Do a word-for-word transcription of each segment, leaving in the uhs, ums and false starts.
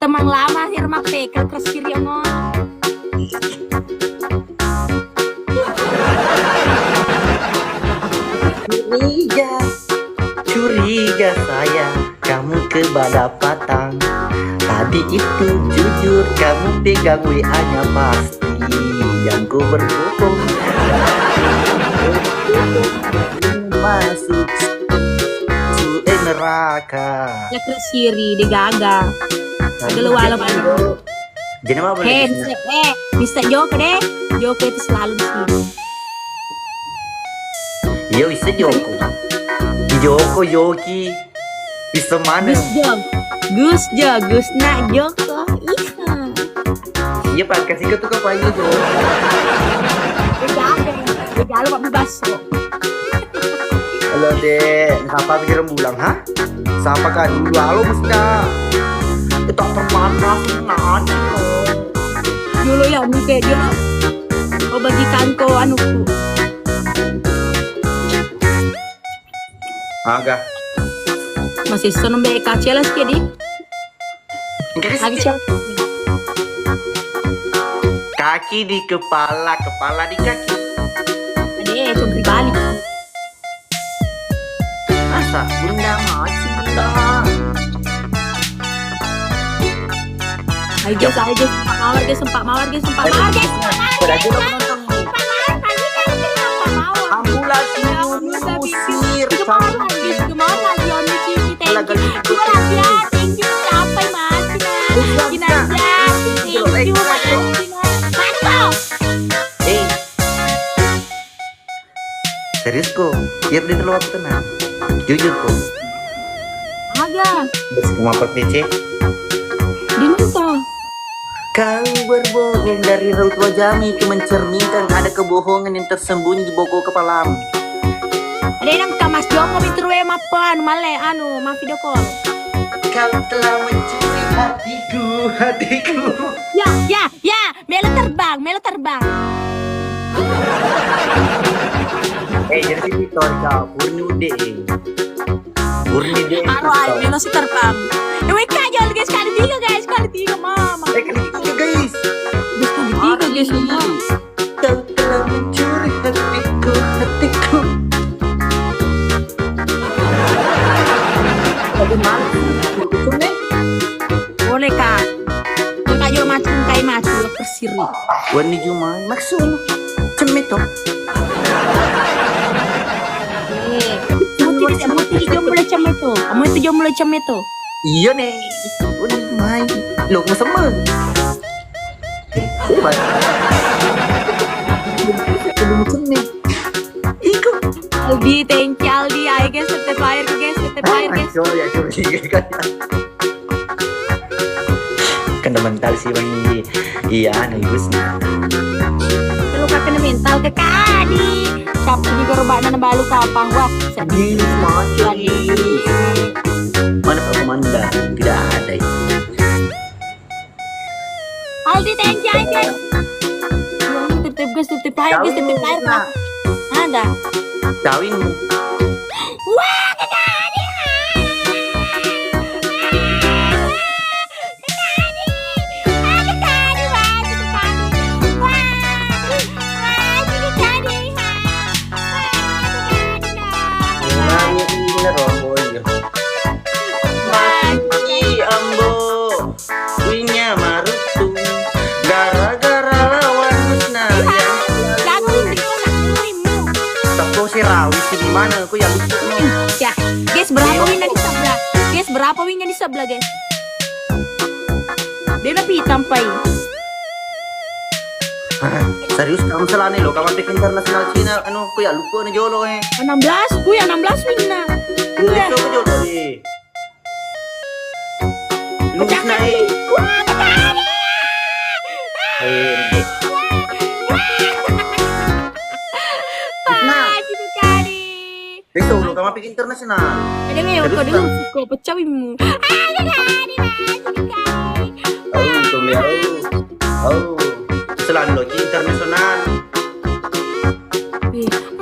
Temang lama sih rumah pekel terus kiri ongol. Curiga, curiga saya, kamu kebadapatan. Tadi itu jujur, kamu pegang W A-nya pasti yang ku berbohong. Masuk su-, eh, neraka. Ya, terus siri, de gaga. Tadi Gelo walo itu mana? Jadi apa boleh Hei, bisa? Mister, eh, Mister Joko deh. Joko itu selalu di sini. Iya, bisa Joko. Joko, Joki. Bisa mana? Gus Jo. Gus Jo, Gus Nak Joko. Iya. Iya, Pak, kasih ke tuh ke Pak Joko. Dia jago, dia jago Pak Baso. Halo, Dek. Sapa pikiran bulang, ha? Sapa kak dulu? Halo, Muska. Kita terpanas, nanti. Dulu ya, mungkin dulu. Oh, bagikan ko anuku. Aga. Masih seneng be kacela sih, di. Enggak sih. Kaki di kepala, kepala di kaki. Ade, congkri balik. Masa Bunda mati, Bunda? Ayo, guys, ayo, guys, sempat mawar, guys, sempat mawar, guys, sempat mawar, guys, sempat mawar, guys, sempat mawar, guys, sempat mawar. Ambulans. Ya, Bunda, usir, itu mawar lagi, itu mawar lagi, Om Cici, thank you. Dua lagi ya, thank you, siapa yang mati, nah? Bukan, bukan. Kinanjang, thank you, makasih, nah. Masuk. Eh. Serius ko? Biar dia terlalu aku tenang. Jujur ko? Aga. Terus aku mau P C. Diminta. Kau berbohong, dari raut wajahmu itu mencerminkan ada kebohongan yang tersembunyi di bokong kepalamu. Ada yang kamas jongko mitrue mapan, male, anu, ma video call. Kau telah mencuri hatiku, hatiku. Ya, ya, ya. Melo terbang, melo terbang. Eh, jadi si Victor, kau, Burni udah, eh. Burni deh, Aro, Victor. Ayo, melo si terbang. Eh, W K aja, guys, kali tiga, guys, kali tiga, mama. Eh, kali tiga, guys. Guys, kali tiga, guys, semua. Kau telah mencuri hatiku, hatiku. Bagaimana? Boleh, Kak. Kak, yo, macam kai macam, yo, persiri. Wenni jumai, maksudmu? Cemmeto. Eh, kamu tidak, kamu tidak jomblo cemmeto. Kamu itu jomblo cemmeto. Iya, nih. Wenni jumai. Lo, mau sama? Eh, baik. Belum cemmet. Iko. Aldi, thank you, Aldi. Ayo, guys, tetep air, guys, tetep air, guys. Sorry, sorry. Kena mental sih, Bang. Iya, anu, Gus. Kalau kakak mental ke Kadi. Siapa juga robakna balu kapang? Wah, sedih. Ih, mati. Mana Pak Komandan? Tidak ada itu. Aldi, thank you, guys. Tutup, guys, tutup air, guys, tutup air, Kak. Ada. Kawin. Wah, kekali. Kekali. Wah, kekali, wah, kekali. Wah, wah, kekali. Wah, kekali. Mati, Ambo. Winnya marutung gara-gara lawan Husna. Iya, yang jago itu, Kak, murimmu. Teppo sirawi si di mana? Aku yang lucu. Ya, guys, berapa winnya di sebelah? Guys, berapa winnya di sebelah, guys? Dia napi tampai. Ah, serius kamu selane lo, kamu pikir internasional Cina, anu, aku ya lupa nih jolo, eh. Enam belas, ku ya enam belas winna. Iya, coba jolo, eh. Lurus naik. Wah, kali. Ayo. Wah, gitu kali. Itu lo kamu pikir internasional. Ada yang kau dulu suka pecah bimmu. Ayo, kali, kali, kali. Oh, untung ya. Oh, selalu internasional.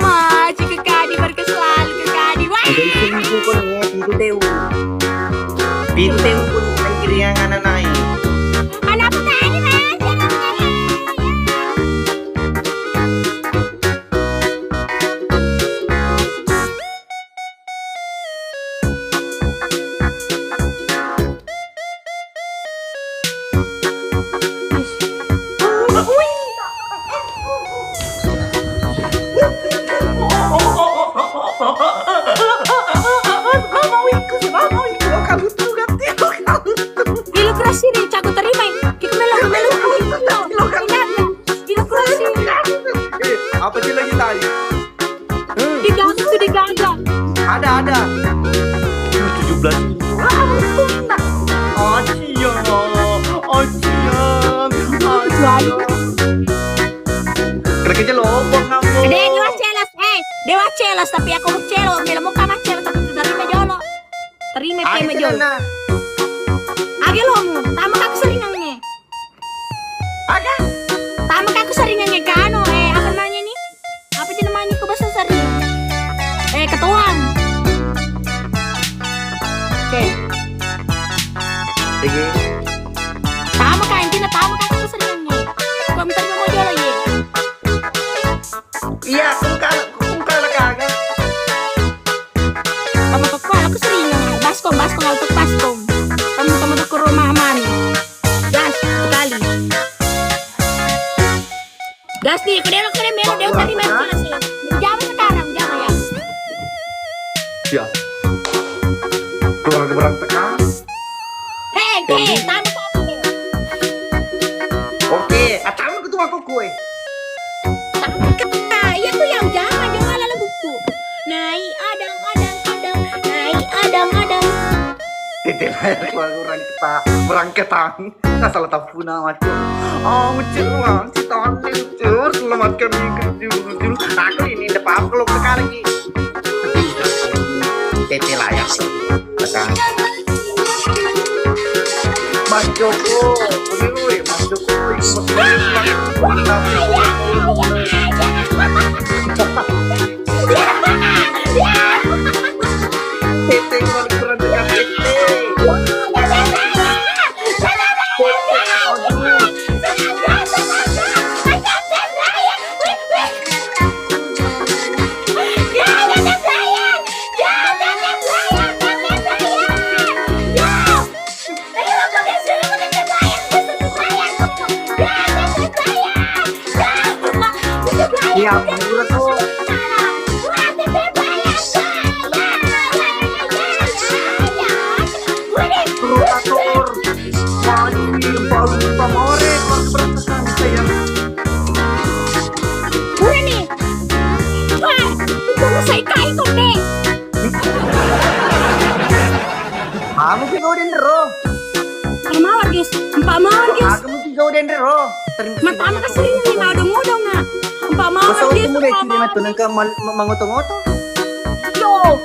Maju ke Kadi, berkesan ke Kadi. Wah. Jadi, itu pun ya, itu teu. Itu teu pun kiri yang anak naik. Ilo kerasi ri, cago terimai. Kiko melo, melo. Ilo kerasi. Eh, apa sih lagi tadi? Digaga tuh, digaga. Ada, ada. Tujuh belas. Acia, acia, acia. Kerja lo, bang kamu. Deh, dewa celas, eh, dewa celas, tapi aku celo, melo mau kamar celas, tapi terima jolo. Terima, terima jolo. Age lomu, tama aku seringannya. Aga? Tama aku seringannya kano, eh, apa namanya ini? Apa sih namanya ke bahasa sering? Eh, ketuang. Oke. Oke. Tama kak, intinya tama kak aku seringannya. Kok minta mau jual lagi? Iya, aku kalah, aku kalah kagak. Kamu teko aku seringannya. Baskom, baskom, aku baskom. Kamu kamu teko rumah aman. Gas sekali. Gas nih, kau dia, kau dia, melo dia, terima kasih. Jam sekarang, jam ya. Ya. Keluarga berantakan. Hei, hei, tamu kau. Oke, atamu ketua kau kue. Iya, aku yang jama, jama lalu buku. Naik adang, adang, adang, naik adang, adang. Tete lah, orang kita, orang ketang. Nggak salah tampuna, macam. Oh, muncul, Bang. Si Tony, muncul. Selamatkan diri, muncul, muncul. Aku ini, nggak apa-apa kalau sekarang ini. Tete layar. Tekan. Mas Joko, ini, woi, Mas Joko, ini, Mas Joko. Tete, Mas Joko, Tete. Iya, bener tuh. Provokator. Wajib baru pamore, baru berantakan saya. Udah nih. Wah, itu saya kai kok deh. Kamu sih kau dendro. Empat mawar, guys. Empat mawar, guys. Aku mesti kau dendro. Matamu kasih ini mau dong, mau dong, ah. Empat mawar, guys. Masa aku mulai tidak nonton engkau mal-, ma-, mangoto-ngoto? Yo.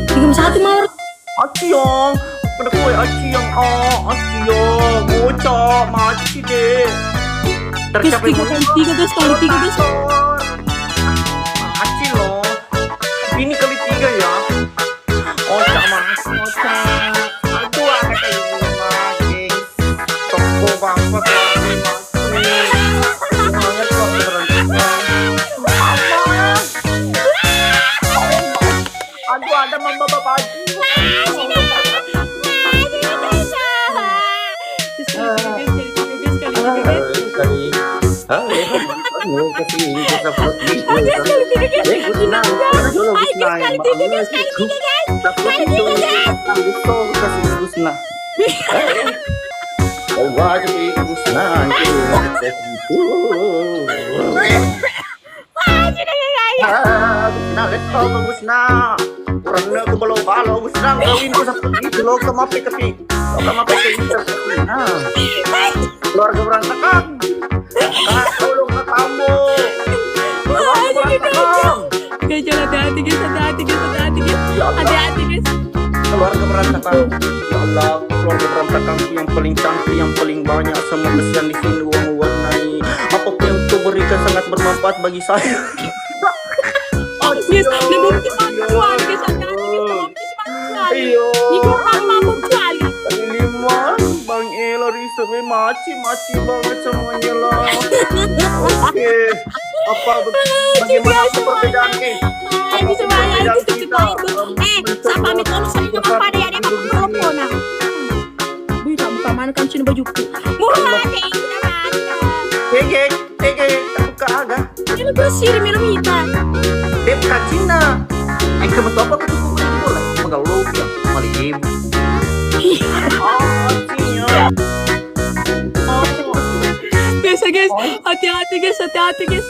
Tiga satu mawar. Aciang, pada kue aciang, ah, aciang, bocah, mati deh. Tercapai tiga kali tiga, guys, kali tiga, guys. Mati loh. Ini kali tiga ya. Oca, mas, oca. Aduh, anak kayak gini, mas, gengs. Toko bapak lagi, mas. Semangat, Bang, berantakan. Aduh, ada mama bapak. Sekali, sekali, sekali, sekali, sekali, sekali. Sekali. Halo, halo, kasih ini kita buat ini. Oke, sekali tiga, guys. Eh, Gus Nang, mana dulu Gus Nang? Sekali tiga, guys. Sekali tiga, guys. Kasih Gus Nang. Eh, oh, wajib Gus Nang. Ah, Gus Nang, let's go, Gus Nang. Kurang aku balo-balo, Gus Nang. Kawin ku seperti itu, lo ke mape kepi. Lo ke mape kepi. Nah. Keluarga berantakan. Nah, tolong ke kamu. Keluarga berantakan. Guys, jangan hati-hati, guys, hati-hati, guys, hati-hati, guys. Ya Allah. Hati-hati, guys. Keluarga berantakan. Ya Allah, keluarga berantakan yang paling cantik, yang paling banyak, semua kesian di sini, uang warnai. Apapun yang kau berikan sangat bermanfaat bagi saya. Guys, nanti kita keluar, guys, hati-hati, guys, nanti kita keluar. Iya. Ini orang mabuk sekali. Tadi lima, Bang Elo, Rizal, eh, maci, maci banget semuanya lah. Oke. Apa be-, bagaimana perbedaan nih? Apa perbedaan kita, em, eh, siapa mencoba pada ya, dia pakai perokok, nah. Wih, tak buka Anu kancing bajuku. Muha, thank you, Nana. Ege, ege, tak buka aga. Ini bersih, minum kita. Beb, kancingna. Eh, kamu tahu apa tuh? Bukan gitu lah. Pegang lo, ya. Malah game. Oh, kancingnya. Guys, guys, hati-hati, guys, hati-hati, guys.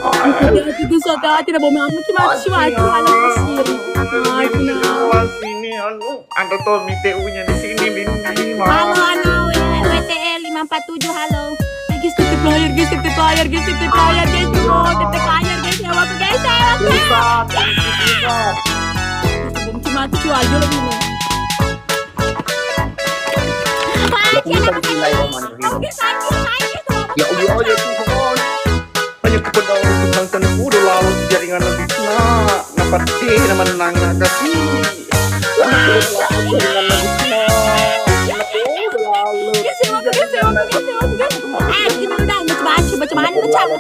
Hati-hati, guys, hati-hati, dah bawa mama, cuma, cuma, cuma, anak kecil. Aduh, nah. Sini, anu, ada tuh mite unya di sini, Bindi, Mama. Halo, halo, W T L lima empat tujuh, halo. Eh, guys, titip layar, guys, titip layar, guys, titip layar, guys, titip layar, guys, ya, waktu, guys, ya, waktu. Susah, susah. Guys, benci mati, cuy, aja lagi, nih. Ya Allah, ya Tuhan. Hanya kepada Allah Tuhan, kan udah lalu jaringan lagi. Nah, dapat deh, nama nang kasih. Jaringan lagi. Nah, udah lalu.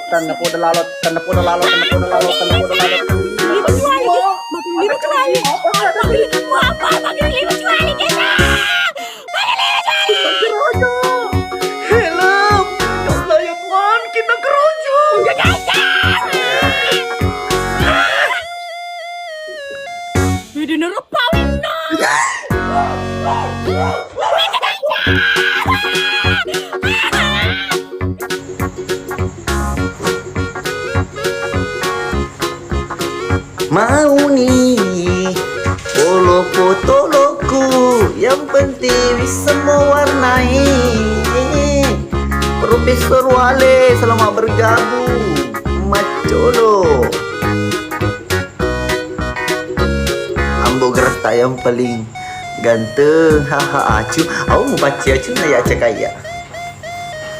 Tanda poda lalot, tanda poda lalot, tanda poda lalot, tanda poda lalot. Hello, ya Allah, ya Tuhan, kita keroco. Udah gajah. Udah nerepawin, no. Mauni polo potoloku, yang penting bisa mewarnai. Profesor Wale, selamat bergabung. Macolo. Ambo gertak yang paling ganteng, haha, acu. Au mupacci acu na ya cakaya.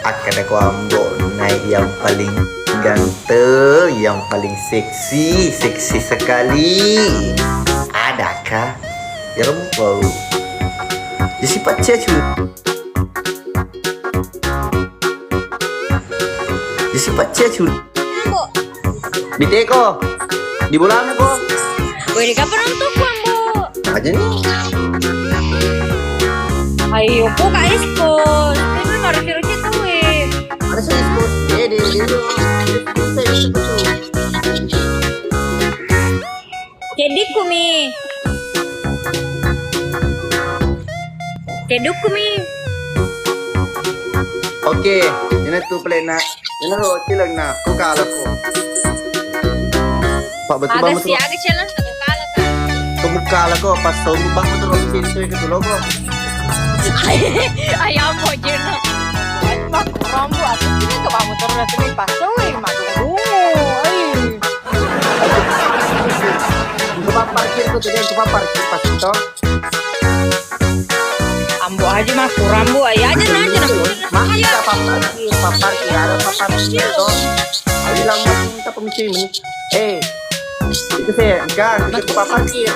Akkada ko ambo naik yang paling ganteng, yang paling seksi, seksi sekali. Adakah? Ya rempau. Jadi pacci acu. Jadi pacci acu. Ambo. Biteko. Di bola ko. Weh, di kapan nonton ku, Ambo? Aja nih. Ayo, ku ka Esko. Ini baru kira kita, weh. Ada sih Esko. Dia, dia, dia, dia. Cedikku mi. Cedikku mi. Oke, ini tuh plena. Ini ro cileng na, ku kala ko. Pak betul. Aga banget si lo. Aga cileng, ku kala ka. Kamu kala ko, pas tahu banget terus pintu itu dulu ko. Ayam bojeno. Pak rambu aku sini ke bangun terus ini pas tahu, eh, madung. Ai. Tempat parkir tuh, jadi tempat parkir pas itu. Ambo aja mah kurang, Bu. Ayo aja nah, aja nah. Masa paparkir, paparkir, ada paparkir tuh. Ayo langsung minta permisi ini. Eh, itu saya, enggak, itu paparkir.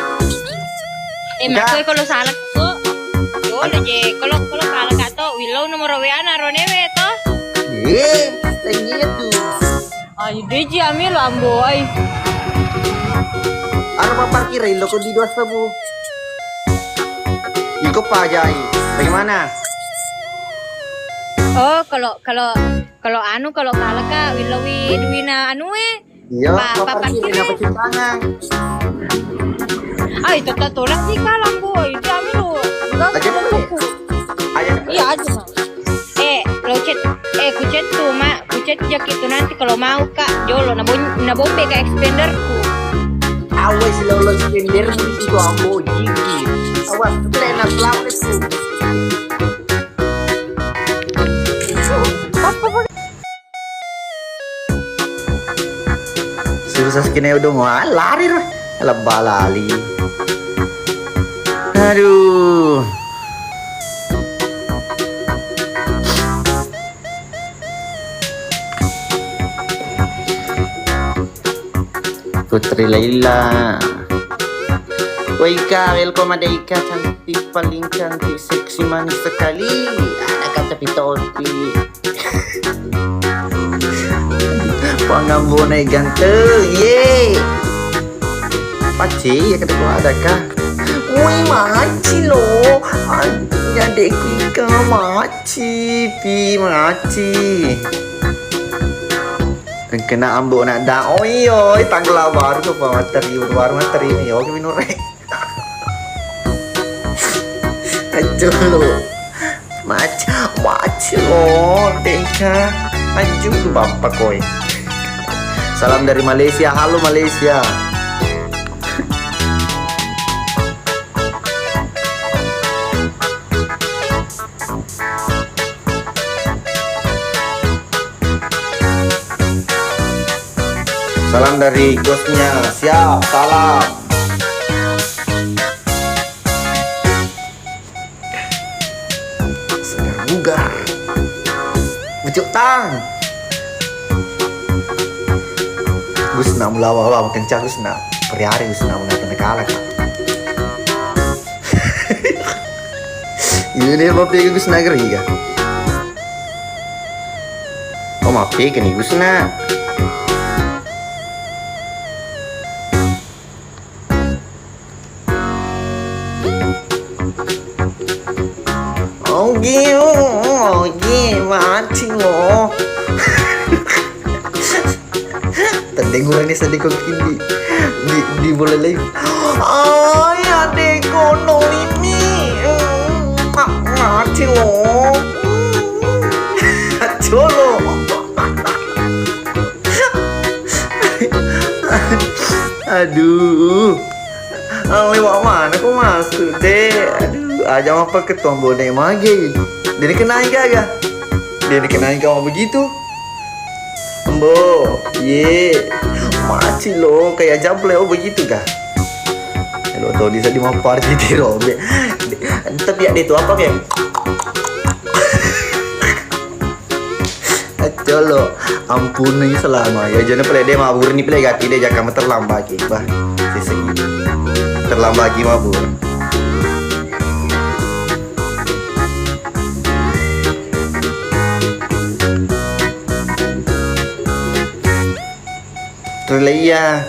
Eh, enggak. Makanya kalau salah tuh, yo udah je. Kalau, kalau salah kata, wilau nomor W A na ronewe tuh. Iya, saya gitu. Ai, deji ami lo ambo ai. Aro paparkir iloko di dua sebu. Iko pajai. Bagaimana? Oh, kalau, kalau, kalau anu, kalau kala ka, wilowi duina anu e. Iya, pa-, paparkir paparkir e. Apa cimpangan? Ai, tetap tolak sih kalang boy. Itu ami lo. Aja dulu. Aja. Iya aja mah. Eh, lo chat, eh, ku chat tuh, Mak. Ku chat jaki tuh nanti kalau mau, Kak, jolo, na bon-, na bombe ka expanderku. Awas, lo, lo expandermu itu ambo gigi. Awas, kena selamat itu. Susah sekine udah mau lari lah. Lebba lali. Aduh. Putri Laila. Woi Ika, welcome ada Ika, cantik, paling cantik, seksi, manis sekali. Ada kata pitoti. Pangambona ganteng, ye. Pacci ya kata ko ada kah? Woi, maci lo. Anjing, adekku ika maci, pi maci. Engkana ambo nak da. Oh iyo, tanggal baru ke bawa teri, baru teri ni. Oke, minore. Acolo. Maci, maci lo, teka. Anjung tu bapak koi. Salam dari Malaysia. Halo Malaysia. Salam dari bosnya. Siap, salam. Segar bugar. Pucuk tang. Gusna mulawa-lawa makencang Gusna. Periare Gusna mula tanda kala ka. Ini dia mau pergi Gusna geriga. Oh, mappekani Gusna. Ogi, ogi, maci lo. Taddenguranni seddi ko kindi di, di bola lagi. Ai, adekku no ini. Maci lo. Colo. Aduh. Lewat mana ko masuk, Dek? Aduh, aja apa ketombo nek mage. Dia dikenai gaga. Dia dikenai kau begitu. Embo, ye. Maci lo, kayak jample, oh, begitu kah? Lo tau di seddi mappar di robe. Tapi ya, dia itu apa, kayak? Colo, ampun ni selama. Ya, jana pale de mabur ni pale gati de, jaka terlambat ki. Bah, sisi. Terlambat ki mabur. Terlei ya.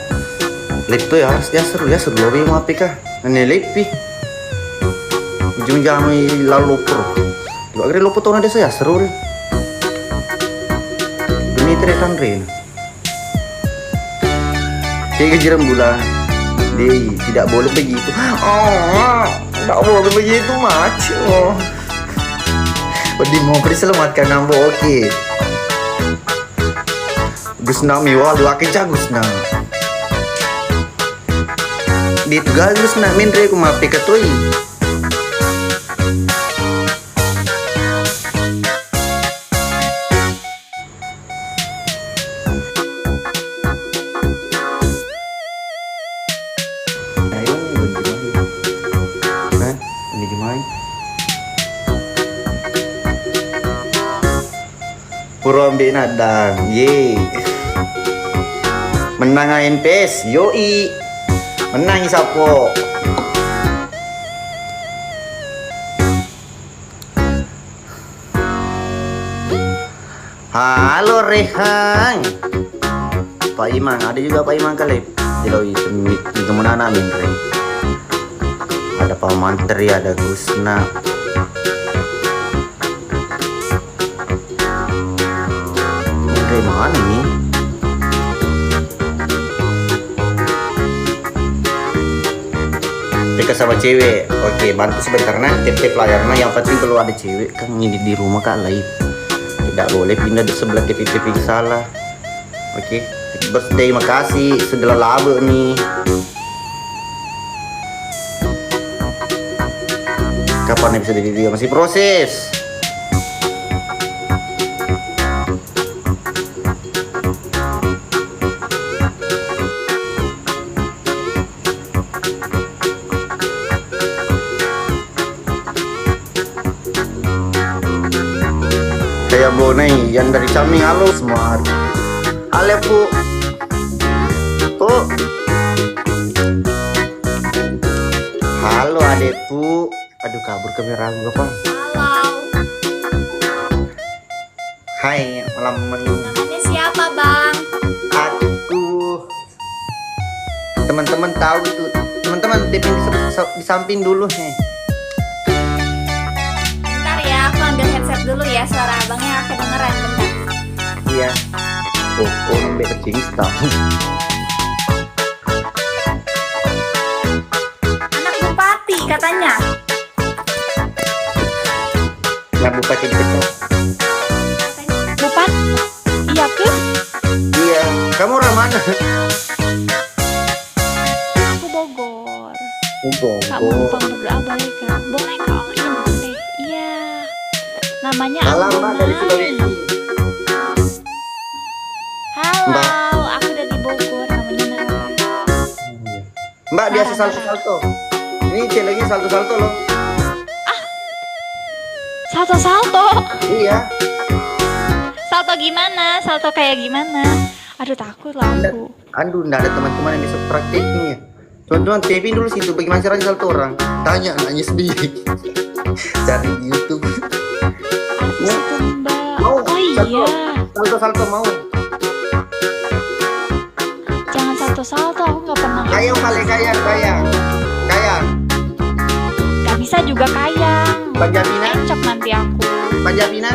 Lepto ya harus ya seru, ya seru lobi mapi ka. Nene lepi. Ujung jamai lalu lopo. Dua kali lopo tona desa ya seru. Demi tere tanre. Tiga jiran bulan. Dei, tidak boleh begitu. Oh, tidak boleh begitu, maco. Wedi mau diselamatkan ambo, oke. Gusna mi wali wake ja Gusna. Di tuga Gusna minre ku mape katoi. Ayo, ini gimana? Kan? Ini gimana? Pura ambe naddang, ye. Menang A N P S, yoi. Menang i sappo. Halo, Rehang. Pak Imang, ada juga Pak Imang kali. Jeloi, mi-, mi kemenana, Minre. Ada Pak Mantri, ada Gusna. Minre mana ni? Dekat sama cewek. Oke, bantu sebentar, nah. Tap-tap layar, nah. Yang penting kalau ada cewek, kan ini di rumah, Kak, live. Tidak boleh pindah di sebelah T V, T V salah. Oke, birthday, makasih sudah lalabe nih. Kapan episode video masih proses? Kayak bonai yang dari Caming, halo semua. Halo, Pu. Pu. Halo, adekku. Aduh, kabur kameraku, apa? Halo. Hai, malam ini. Namanya siapa, Bang? Aku. Teman-teman tahu itu Teman-teman, tapping di, se- di samping dulu nih. Bentar ya, aku ambil headset dulu ya, suara abangnya kedengeran, bentar. Iya. Oh, oh, nambah kecil. Anak bupati katanya. Anak bupati dipecat. Bupati? Iya ke? Iya. Kamu orang mana? Aku Bogor. Oh, Bogor. Kak, mau numpang berdoa boleh, Kak? Boleh, Kak. Oh, iya, boleh. Iya. Namanya Salam, Mbak, dari Sulawesi. Halo, Mbak. Aku dari Bogor, namanya Nara. Mbak, biasa Nara, salto-salto. Ini channelnya salto-salto loh. Ah, salto-salto? Iya. Salto gimana? Salto kayak gimana? Aduh, takut lah aku. Aduh, nggak ada teman-teman yang bisa praktekin ya. Teman-teman, tapping dulu situ, bagaimana caranya salto orang? Tanya anaknya sendiri. Cari di YouTube. Asik tuh, Mbak. Mau? Oh, salto. Iya. Salto, salto mau. Jangan salto-salto, aku nggak pernah. Kayang, paling kayang, kayang. Kayang. Nggak bisa juga kayang. Panjapina? Encok nanti aku. Panjapina?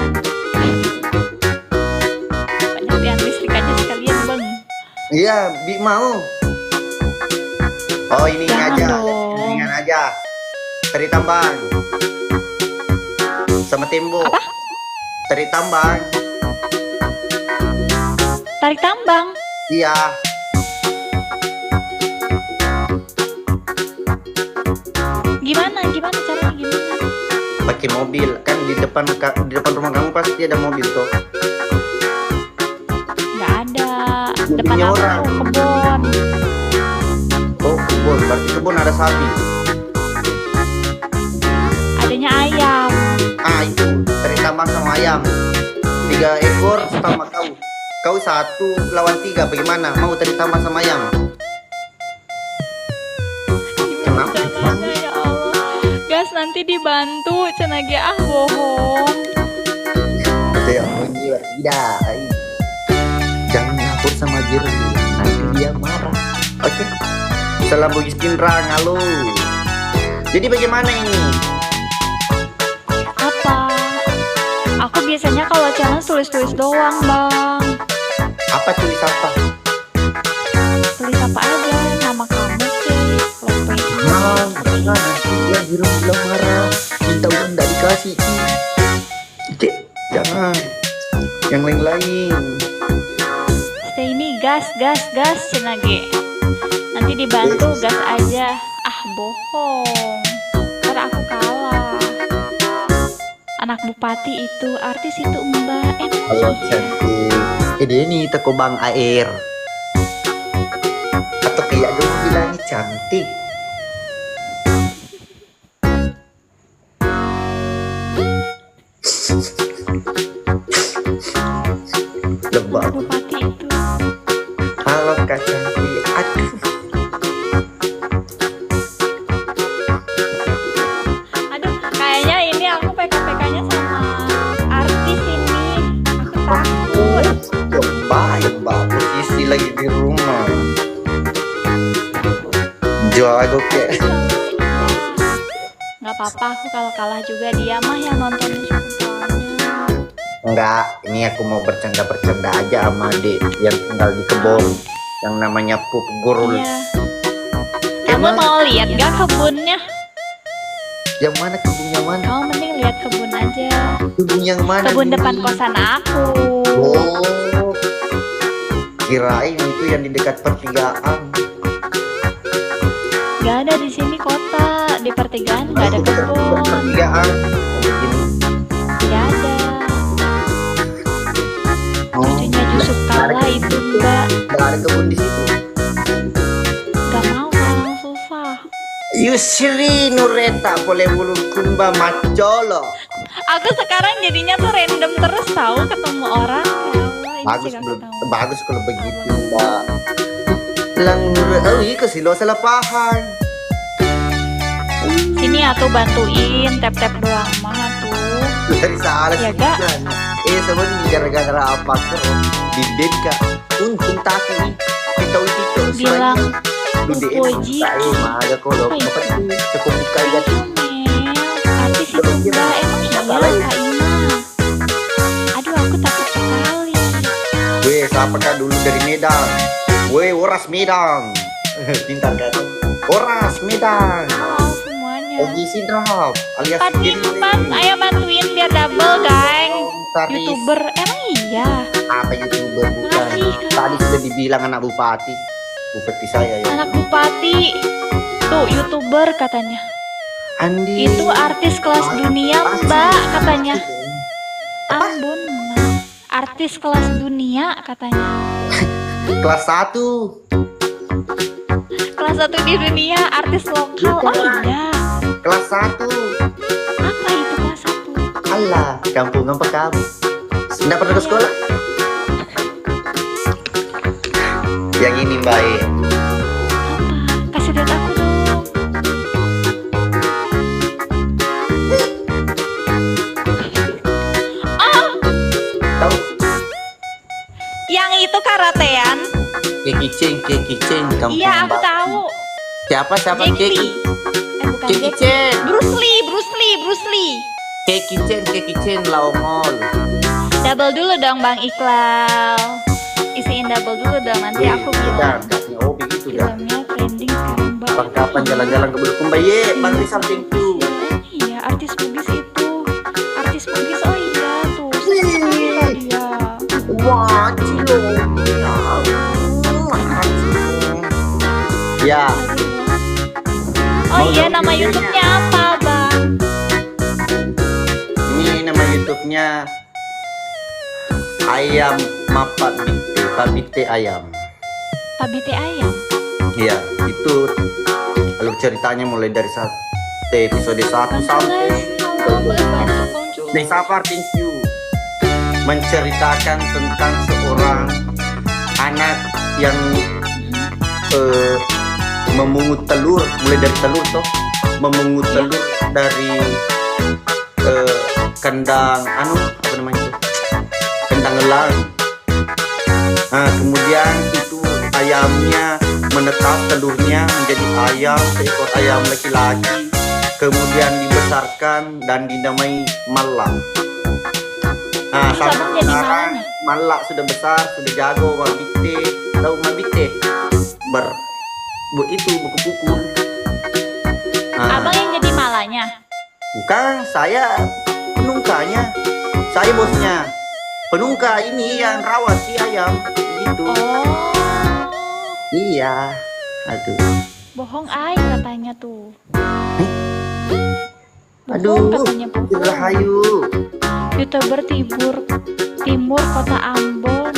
Panjapian listrik aja sekalian, Bang. Iya, bi mau. Oh, ini aja. Jangan dong. Ringan aja. Tari tambang. Sama tembok. Apa? Tari tambang. Tari tambang? Iya. Gimana? Gimana caranya? Gimana? Pakai mobil. Kan di depan ka- di depan rumah kamu pasti ada mobil tuh. Nggak ada. Mobilnya orang. Depan aku kebun. Oh, kebun. Berarti kebun ada sapi. Adanya ayam. Ah, itu. Tari tambang sama ayam. Tiga ekor sama kau. Kau satu lawan tiga. Bagaimana? Mau tari tambang sama ayam? Kenapa? Caranya, ya Allah. Gas, nanti dibantu, cenah ge, ah, bohong. Ada yang menjilat. Tidak. Jangan lapor sama Jerry, nanti dia marah. Oke. Salam Bugis Pinrang, halo. Jadi bagaimana ini? Apa? Aku biasanya kalau challenge tulis-tulis doang, Bang. Apa tulis apa? Tulis apa aja, nama kamu kek, lope. Nah, makanya dia bilang marah, minta uang nggak dikasih. Cek, jangan. Yang lain-lain. Stay ini gas, gas, gas, cenah ge. Nanti dibantu, gas aja. Ah, bohong. Ntar aku kalah. Anak bupati itu, artis itu, Mbak. Emang halo, iya? Cantik. Eh, dia nih teko Bang Air. Atau kayak dulu bilangnya cantik. Lebah. Bupati itu. Halo, Kak Cantik. Aduh. Aduh, kayaknya ini aku P K P K-nya sama artis ini. Aku takut. Coba yang bagus isi lagi di rumah. Jago kek. Nggak apa-apa, aku kalau kalah juga, dia mah yang nonton YouTube soalnya. Enggak, ini aku mau bercanda-bercanda aja sama adik yang tinggal di kebun, yang namanya Pup Gurul. Iya. Kamu emang mau lihat nggak kebunnya? Yang mana kebun yang mana? Kamu mending lihat kebun aja. Kebun yang mana? Kebun depan kosan aku. Oh, kirain itu yang di dekat pertigaan. Nggak ada di sini kota, di pertigaan nggak ada kebun. Pertigaan. Nggak ada. Oh. Cucunya Yusuf Kala itu, Mbak. Nggak ada kebun di situ. Nggak mau, kalau susah. Yusri Nureta pole bulu kumba macolo. Aku sekarang jadinya tuh random terus tahu ketemu orang. Ya Allah, ini bagus juga belum, ketemu. Bagus kalau begitu, Mbak. Langur, oh, iko sih lo salah paham. Sini atuh bantuin, tap-tap doang mah tuh. Dari salah. Ya, sih, gak? Kan. Eh, sebenarnya gara-gara apa, Kak? Di band, Kak. Untung tapi nih. Kita itu bilang. Lu D M. Puji. Buka, eh, maga ko lo. Apa itu? Apa itu? Teko buka aja. Ayo, Mel. Artis itu enggak. Emang iya, Kak Ima? Aduh, aku takut sekali. Weh, siapa kak dulu dari Medan? Weh, Oras Medan. Pintar kan? Oras Medan. Halo semuanya. Ogi Sidrap alias Pat, Firly. Pat, ayo bantuin biar double, geng. Taris. YouTuber, emang iya? Apa YouTuber, bukan? Masih, Kak. Tadi sudah dibilang anak bupati. Bupati saya ya. Anak bupati. Tuh, YouTuber katanya. Andi. Itu artis kelas dunia, Mbak, katanya. Apa? Ambon, Mbak. Artis kelas dunia katanya. Kelas satu. Kelas satu di dunia, artis lokal. Bukan. Oh iya. Kelas satu. Apa itu kelas satu? Alah, kampung apa kamu? Nggak pernah ke sekolah? Yang ini, Mbak, eh. Apa? Kasih lihat aku dong. Ah! Tahu? Yang itu karatean. Jackie Chan, Jackie Chan, kampung. Iya, aku tahu. Siapa, siapa? Jet Li. Jackie. Eh, bukan Jackie Chan. Bruce Lee, Bruce Lee, Bruce Lee. Jackie Chan, Jackie Chan, Lao Mall. Double dulu dong, Bang Iqbal. Isiin double dulu dong, nanti aku bilang. Iya, udah, udah. Oh, begitu dah. Filmnya trending sekarang, Mbak. Perlengkapan jalan-jalan ke Bulukumba. Ye, Bang Rizal, thank you. Iya, artis Bugis itu. Artis Bugis, oh iya tuh. Sering sekali lah dia. Wah, Cilo. Ya. Oh iya, nama YouTube-nya apa, Bang? Ini nama YouTube-nya Ayam Mapabite, Pabite Ayam. Pabite Ayam? Iya, itu alur ceritanya mulai dari saat episode satu sampai. Halo, boleh bantu, Bang Culu? Nih, sabar, thank you. Menceritakan tentang seorang anak yang, eh, memungut telur, mulai dari telur toh, memungut telur dari, eh, kandang, anu, apa namanya itu? Kandang elang. Nah, kemudian itu ayamnya menetas telurnya menjadi ayam, seekor ayam laki-laki, kemudian dibesarkan dan dinamai Malla. Nah, sampai sekarang Malla sudah besar, sudah jago, mabbitte, tahu mabbitte? Ber-, bu-, itu, buku pukul. Nah. Abang yang jadi Mallanya? Bukan, saya penungkanya. Saya bosnya. Penungka ini yang rawat si ayam, gitu. Oh. Iya. Aduh. Bohong aing katanya tuh. Bohong katanya, bohong. Aduh, Rahayu. YouTuber Tibur, Timur, Kota Ambonai.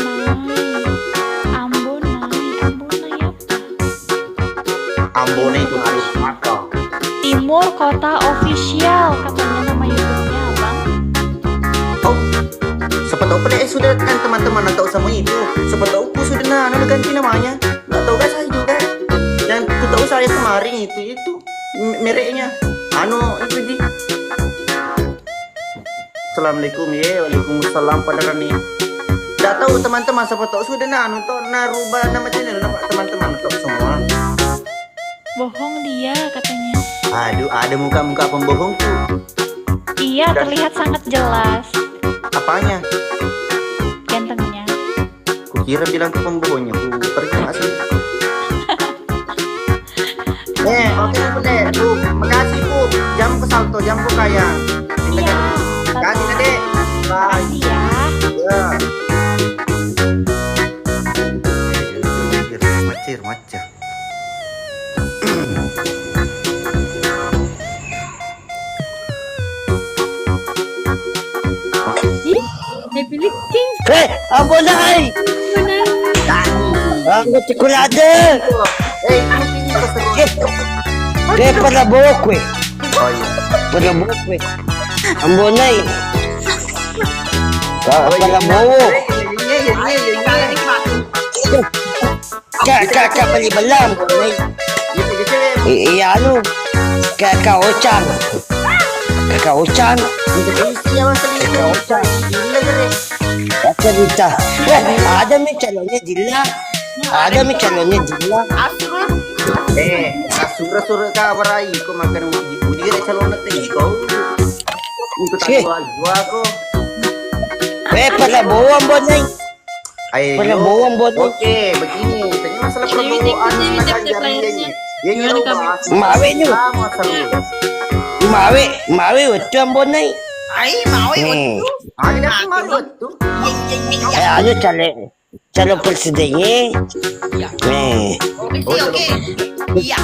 Ambonai, Ambonai apa? Ambonai itu harus makan. Timur Kota Official, katanya nama YouTube-nya, Abang. Oh, siapa tahu pada, eh, sudah kan teman-teman atau sama itu. Siapa tahu ku sudah, nah, nah, ganti namanya. Nggak tahu, guys, saya juga. Yang ku tahu saya kemarin itu, itu m-, mereknya. Anu, itu di. Assalamualaikum, ye. Waalaikumsalam, pada Rani. Nggak tahu, teman-teman, siapa tahu sudah, nah, nonton, nah, rubah nama channel, nah, Pak, teman-teman, tahu semua. Bohong dia, katanya. Aduh, ada muka-muka pembohong tuh. Iya, terlihat sangat jelas. Apanya? Gantengnya. Kukira bilang ke pembohongnya, ku pergi masuk. Eh, oke, Bu, deh. Bu, makasih, Bu. Jam ke Salto, jam ke Kayang. Iya. Makasih, Dek. Bye. Makasih, ya. Ya. Macir, macir. Ih, Happy Licking. Eh, ampun, Nay. Ampun, Nay. Aku cikulade. Eh, eh, pada bokwe. Oh, iya. Pada bokwe. Ampun, Nay. Pada bowo. Iya, iya, iya, iya, iya. Kak, kak, kak, beli belam. I-, iya, anu. Kak, kak Ocang. Kak Ocang. Kak Ocang. Kak cerita. Eh, ada mi calonnya Dila. Ada mi calonnya jelas. Asrul. Eh, asura sura kabarai ko makan uji-uji ada calonnya tadi ko. Untuk tak jual-jual ko. Eh, pada bawang bonai. Ayo. Pada bawang bonai. Oke, begini. Tadi masalah perbohongan kita ganjar ini. Ya, ya, bahas. Mawe nyu. Mawe, mawe wetu ambonai. Ai, mawe wetu. Ada mawe wetu. Eh, ada cale. Calon presidennya. Iya. Nih. Oke, oke. Iya.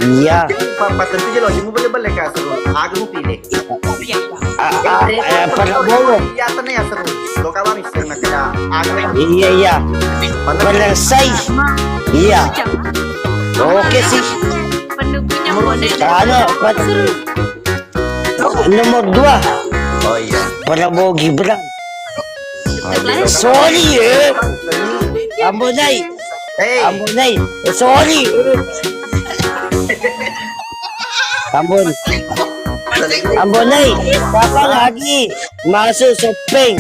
Iya. Papa tentu je lo, kamu boleh balik ke Asrul. Aku mau pilih. Ah, ah, eh, Prabowo. Iya, tenang ya, Asrul. Lo kawan misalnya kena aku. Iya, iya. Selesai. Iya. Oke sih. Pendukungnya boleh. Anu, nomor dua. Oh iya. Prabowo Gibran. Sorry ya. Ambonai. Hei. Ambonai. Sorry. Ambon. Ambonai. Kapan lagi masuk shopping?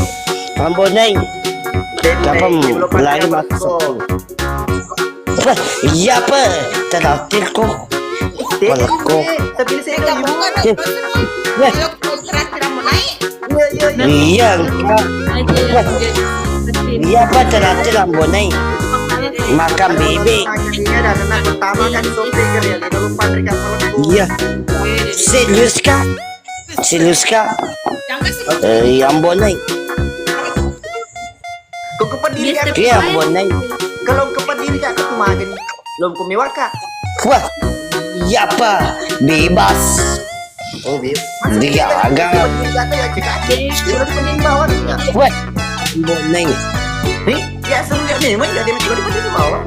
Ambonai. Kapan lagi masuk shopping? Apa? Iya apa? Terakhir kok. Tapi saya udah ibu. Iya, iya, iya. Iya, Kak. Iya apa? Terakhir Ambonai makan bebek. Iya. Serius kak? Serius kak? Eh, Ambonai. Kau kepada diri aku. Iya, Ambonai. Kalau kepada diri aku tuh makan. Belum ku mewaka. Wah, iya apa? Bebas. Oh, bebas. Dia agak. Wah, Ambonai. Nih, ya sebenarnya memang jadi di bawah.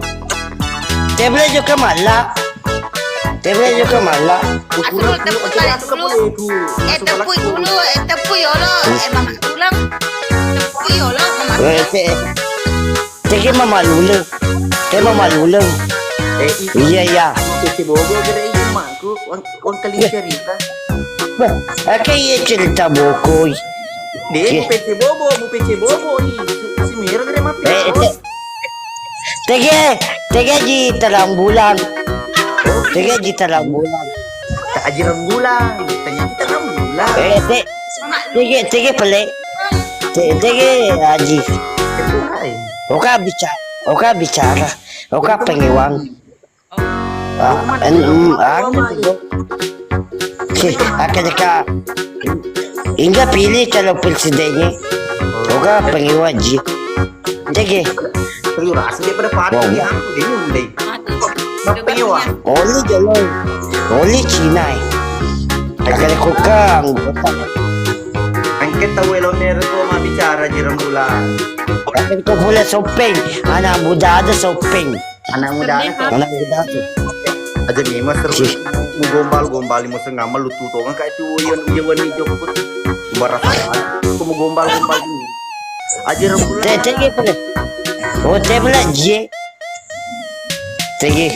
Tebel juga malah. Tebel juga malah. Asrul, tepui balik dulu. Eh, tepui dulu. Eh, tepui yolo. Eh, mama tulang. Tepui yolo, mama tulang. Tege mama luleng. Tege mama luleng. Iya, iya. Tepui bobo gede imaku. Wang, wang kali cerita. Wah, oke, iya cerita bokoi. Dia mau pece bobo, mau pece bobo nih. Si Mira gede mati. Eh, Tege, tege ji terang bulan. Tege ji terang bulan. Tak aji rembulan, tanya kita rembulan. Eh, te-, tege, tege pele. Te-, tege aji. Oka bicara, oka bicara, oka pengewang. Ah, en-, mm, ah, oke, oke, deka. Hingga pilih calon presidennya. Oka pengewang ji. Tege. Teluraseng daripada patung ya, aku jadi undai. Mapping wa. Oli jolo. Oli Cina. Kagak ada kokang. Engke tau elo nero ko mabbicara jireng bulan. Kagak ada ko pula sopeng. Anak muda ada sopeng. Anak muda ada. Anak muda ada. Aja nih mas terus mau gombal gombal mau sengamal lu tuh tongan kayak tuh yang yang wani jokut. Barasa. Aku mau gombal gombal ini. Aja rembulan. Te-, tege pale. Oh, te pale je. Tege.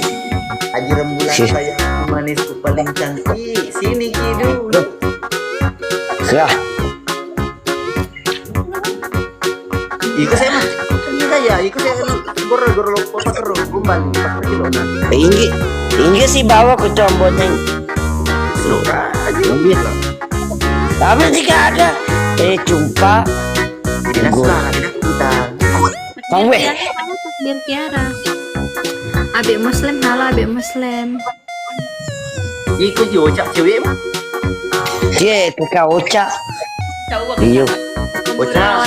Aja rembulan sayang manisku paling cantik. Sini ki dulu. Wah. Iko saya mah. Iya ya, iko saya goro-goro lo kota kero gombal. Inggih, inggih si bawa ku tombol neng. Suka aja. Inggih. Tapi jika ada, eh, jumpa. Tidak suka, tidak suka. Kamu, eh. Tiara, kamu takdir Tiara. Abe Muslim, halo Abe Muslim. Iko ji Ocak cewek mah. Ye, keka Ocak. Iyo. Ocak.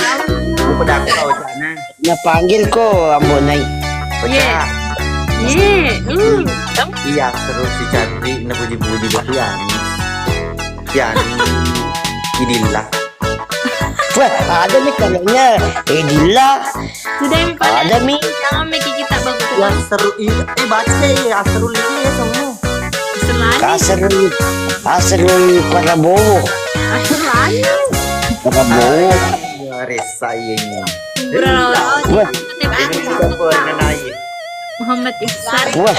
Lu pada aku Ocak nah. Na panggil ko Ambo Nai. Ocak. Ye. Ye. Uh. Iya, terus si cantik, na puji-puji, Bang. Iya. Kiani, Idilla. Wah, ada nih kalengnya Idilla. Sudah mi pale. Ada mi. Jangan mi kita bagus. Ya seru ini. Eh, baca ya, seru ini ya semua. Seru lagi. Asrul, Asrul Prabowo. Seru lagi. Prabowo. Ya, resa ini. Bro. Wah. Ini siapa yang naik? Muhammad Ihsan. Wah.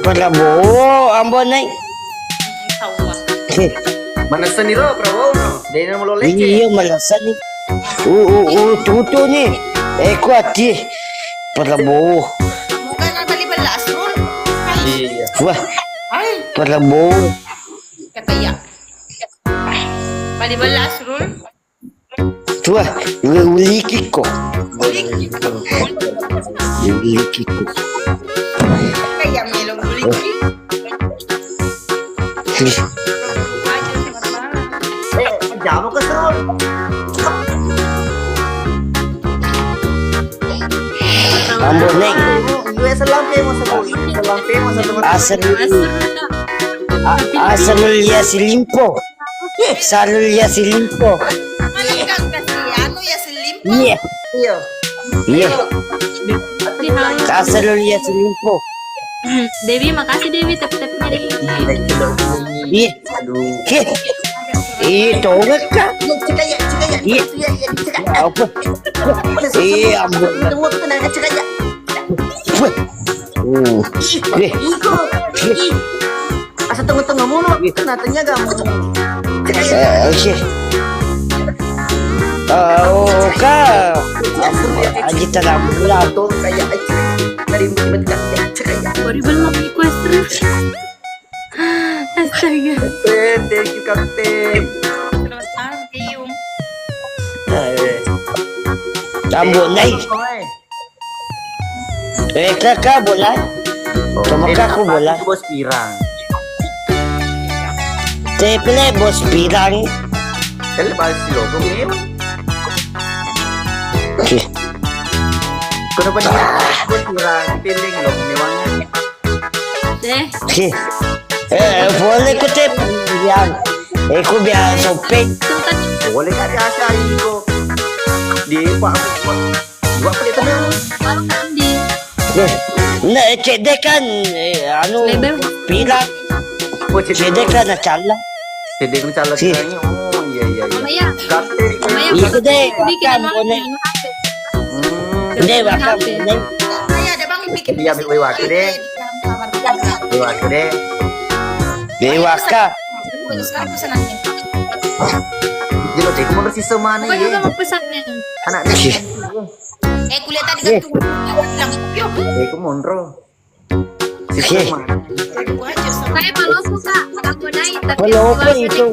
Prabowo Ambo Nai. Mana seni lo Prabowo no? Dia nama lo lece. Iya, malah seni. Uh, uh, uh, tutu nih. Eh, kuat ih. Prabowo. Bukan, bali bella Asrul. Hai. Iya. Wah. Hai. Prabowo. Kata iya. Bali bella Asrul. Tua, ulikiko. Ulikiko. Ulikiko. Kata iya melo uliki. Eh, jauh ke Serul. Ambo neng. Gue selampe mau sebut. Selampe mau sebut. Asal. A-, asal ya silimpo. Salul ya silimpo. Malah kan kasih anu ya silimpo. Iya. Iya. Iya. Kasih lu lihat selingkuh. Dewi, makasih Dewi, tap-tapnya Dewi. Iya. Aduh. Iya. Iya, tolong, Kak. Iya, cekak ya, cekak ya. Iya. Iya, iya, cekak. Apa? Iya, ampun. Tunggu, tenang, cekak ya. Wah. Hmm. Ih, ih. Ih. Asa tengah-tengah mulu, kena tanya kamu. Eh, oke. Eh, oh, Kak. Aji tenang, pulang. Tuh, kayak aja. Dari mulut kayak cekak ya. Baru belum request terus. Astaga. Eh, thank you, Kapten. Selamat malam, Kayung. Eh. Rambut naik. Eh, Kak, Kak, bola. Oh, sama eh, Kak, aku bola. Bos Pirang. Teple Bos Pirang. Teple bahas si logo, Kayung. Oke. Kenapa dia Bos Pirang? Pending logo, memangnya. Deh. Oke. Eh, boleh ku tep yang. Eh, ku biasa sopek. Boleh kak biasa iko. Di apa? Dua kali temen. Di. Eh, nah, eh, cedek kan, eh, anu, Lebel. Pilak. Oh, cedek. Cedek kan, nah, cala. Cedek kan cala. Si. Kiranya. Oh, iya, iya, iya. Mama ya. Kapten. Mama ya. Iya, gede. Bikin kan, anu, bonek. Anu, apa? Hmm. Gede, bahkan, H P. Bonek. Saya ada bang bikin. Iya, bikin waktu deh. Bikin waktu deh. Bikin waktu. Sekarang pesanannya. Jadi, aku mau bersih semana. Pokoknya ya. Aku mau pesannya. Anak. Iya. Eh, kuliah tadi kan tuh. Bilang, yo. Eh, aku monro. Iya. Saya palopo, Kak. Aku naik, tapi palopo itu.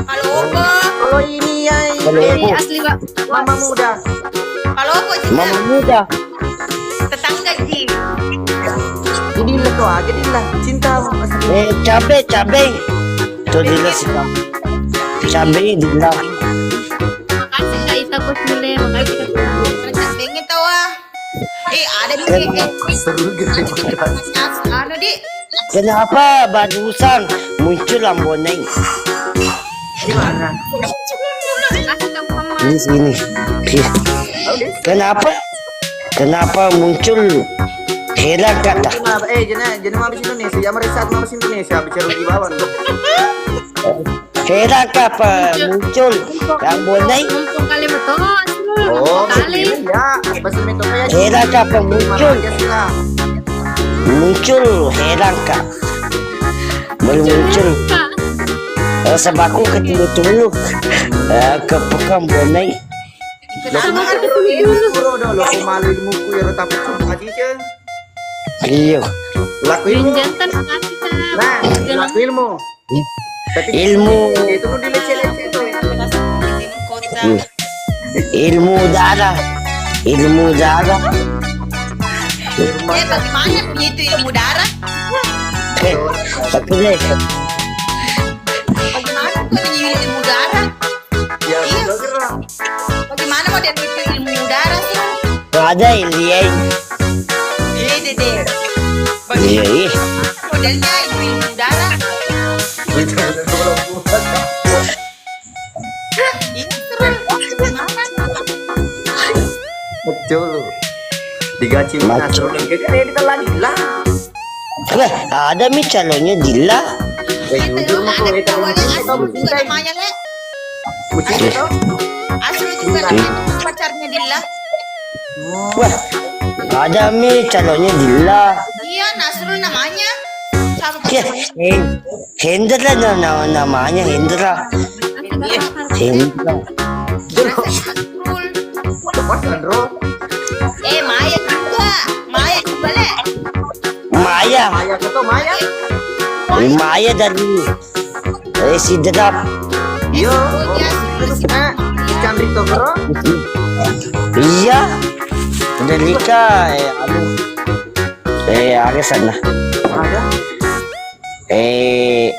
Palopo. Kalau ini ya, palopo. Asli, Pak. Mama muda. Palopo juga. Mama muda. Tetangga, Ji. Jadi lah tuh aja, Din, lah. Cinta sama Mas. Eh, cabe, cabe. Tuh, Dila sih, Kak. Cabe, Dila. Makasih, Kak Ita, Kak Sule. Makasih, Kak. Cabe, tawa. Eh, ada di sini. Seru gitu. Anu, di. Kenapa barusan muncul Amboneng? Di mana? Di sini. Kenapa? Kenapa muncul heran kata? Eh, jena, jena mabis Indonesia. Ya, mereka mabis Indonesia. Bicara di bawah. Hera kapa muncul Amboneng? Muncul kali betul. Oh, kali. Ya, bahasa Metoka ya. Hera kapa muncul? Muncul Hera ka. Baru muncul. Eh, sebabku ketemu dulu. Eh, ke Pekan Boneng. Lo pura dong, lo pemalu ilmuku ya, lo tapi cuma aja. Iya. Laku ilmu. Jantan kasih. Nah, laku ilmu. Tapi ilmu. Itu lu dileceh-leceh tuh. Hmm. Ilmu darah. Ilmu darah. Eh, bagaimana punya itu ilmu darah? Eh, tapi deh. Bagaimana punya ilmu darah? Ya, iya. Bagaimana model itu ilmu darah sih? Ada Ilian. Iya, Dede. Iya, iya. Modelnya ilmu, ilmu darah. Iya, seru. Gimana? Betul. Digaji Mas. Nasrul, dia ditelan hilang. Wah, ada mi calonnya Dila. Eh, jujur mah, ada kawannya Asrul juga namanya, Le. Asrul juga namanya, pacarnya Dila. Wah, ada mi calonnya Dila. Iya, Nasrul namanya. Sama pacarnya. Hen-, Hendra na-, na-, namanya Hendra. Hendra. Nasrul. Eh, Maya juga. Maya keto, Maya. Eh, Maya dari, eh, Sidrap. Yo, oh, terus, eh, Candri Tokro. Iya. Udah nikah, eh, anu. Eh, ada sana. Ada. Eh,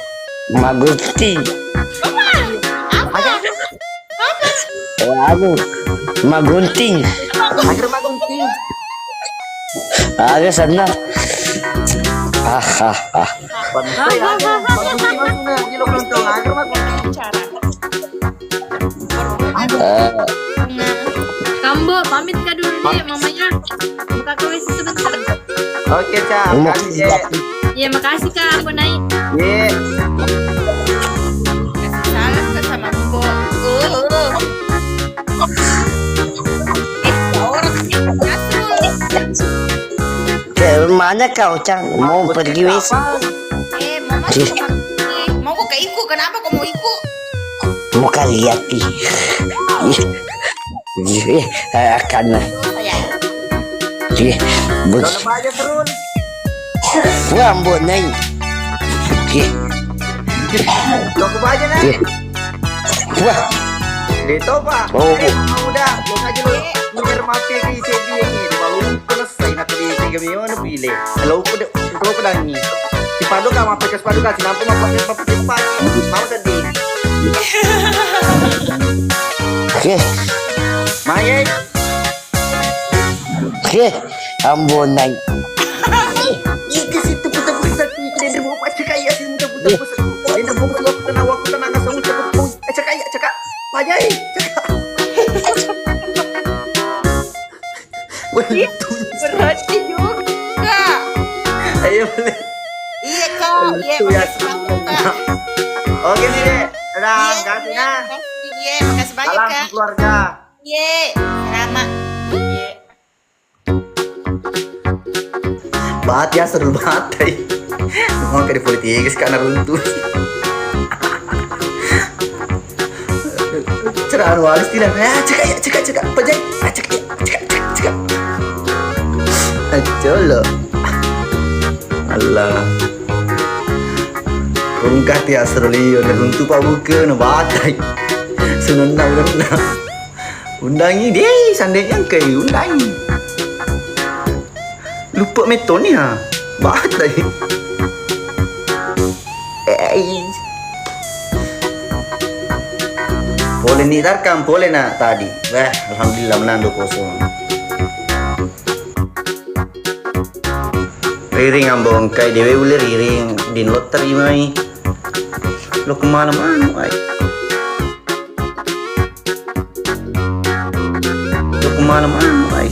Magunting. Apa? Apa? Eh, anu, Magunting. Agar Magunting. Ada sana. Ah, ah, ah. Bangsa ya, Magunting maksudnya. Gila, belum tahu. Agar Magunting. Eh. Nah, Kambo, pamit ka dulu deh, mamanya. Buka ke W C sebentar. Oke, Ca. Makasih, Ca. Iya, makasih, Kak. Aku naik. Ye. Kasih salam ke sama Mbo. Oh, oh. Eh, orang Nasrul. Ke mana kau, Cang? Mau pergi W C? Eh, mama mau ke iku. Kenapa kau mau iku? Mau kau lihat, ih. Ih, eh, akan. Ih, bus. Kalau banyak terus. Wah, Mbok Nai. Ih. Kalau banyak, nah. Ih. Wah. Dito, Pak. Oh. Eh, udah, lo aja lo. Nyer mati di sini ini. Kalau selesai nanti di tiga miliar pile. Kalau udah, kalau udah nih. Sipadu ka, mappaccas sipadu ka, sinampe mappaccas, mappaccas sipadu. Mau sedih. Oke. Maye. Oke. Ambonai. Iki situ putar-putar, iki dari bawah pasti kaya sih, putar-putar. Ini bawah, aku tenang, aku tenang, asal ucap, aku, eh, cekak, ya, cekak. Pajai, cekak. Iya, berhenti juga. Ayo, boleh. Iya, Kak. Iya, makasih banyak, Kak. Oke, nih, Dek. Dadah, makasih, nah. Iya, makasih banyak, Kak. Salam keluarga. Iya, selamat. Iya. Bati ya, seru banget, tai. Semua kayak di politik, sekarang runtuh. Cerah walis tidak. Ah, cekak, ya, cekak, cekak. Pajai. Ah, cekak, ya, cekak, cekak, cekak. Ah, colo. Allah. Rungkah tiak serulio, neruntu pabuke, nebatai. Senenna ulenna. Undangi deh, sandeknya ke undangi. Lupa metoni ha. Batai. Eh. Pole ni tarkam, pole na tadi. Wah, alhamdulillah menang dua kosong. Riring ambo engkai dewe ule riring din lo terima i. Lo kemana-mana ai. Lo kemana-mana ai.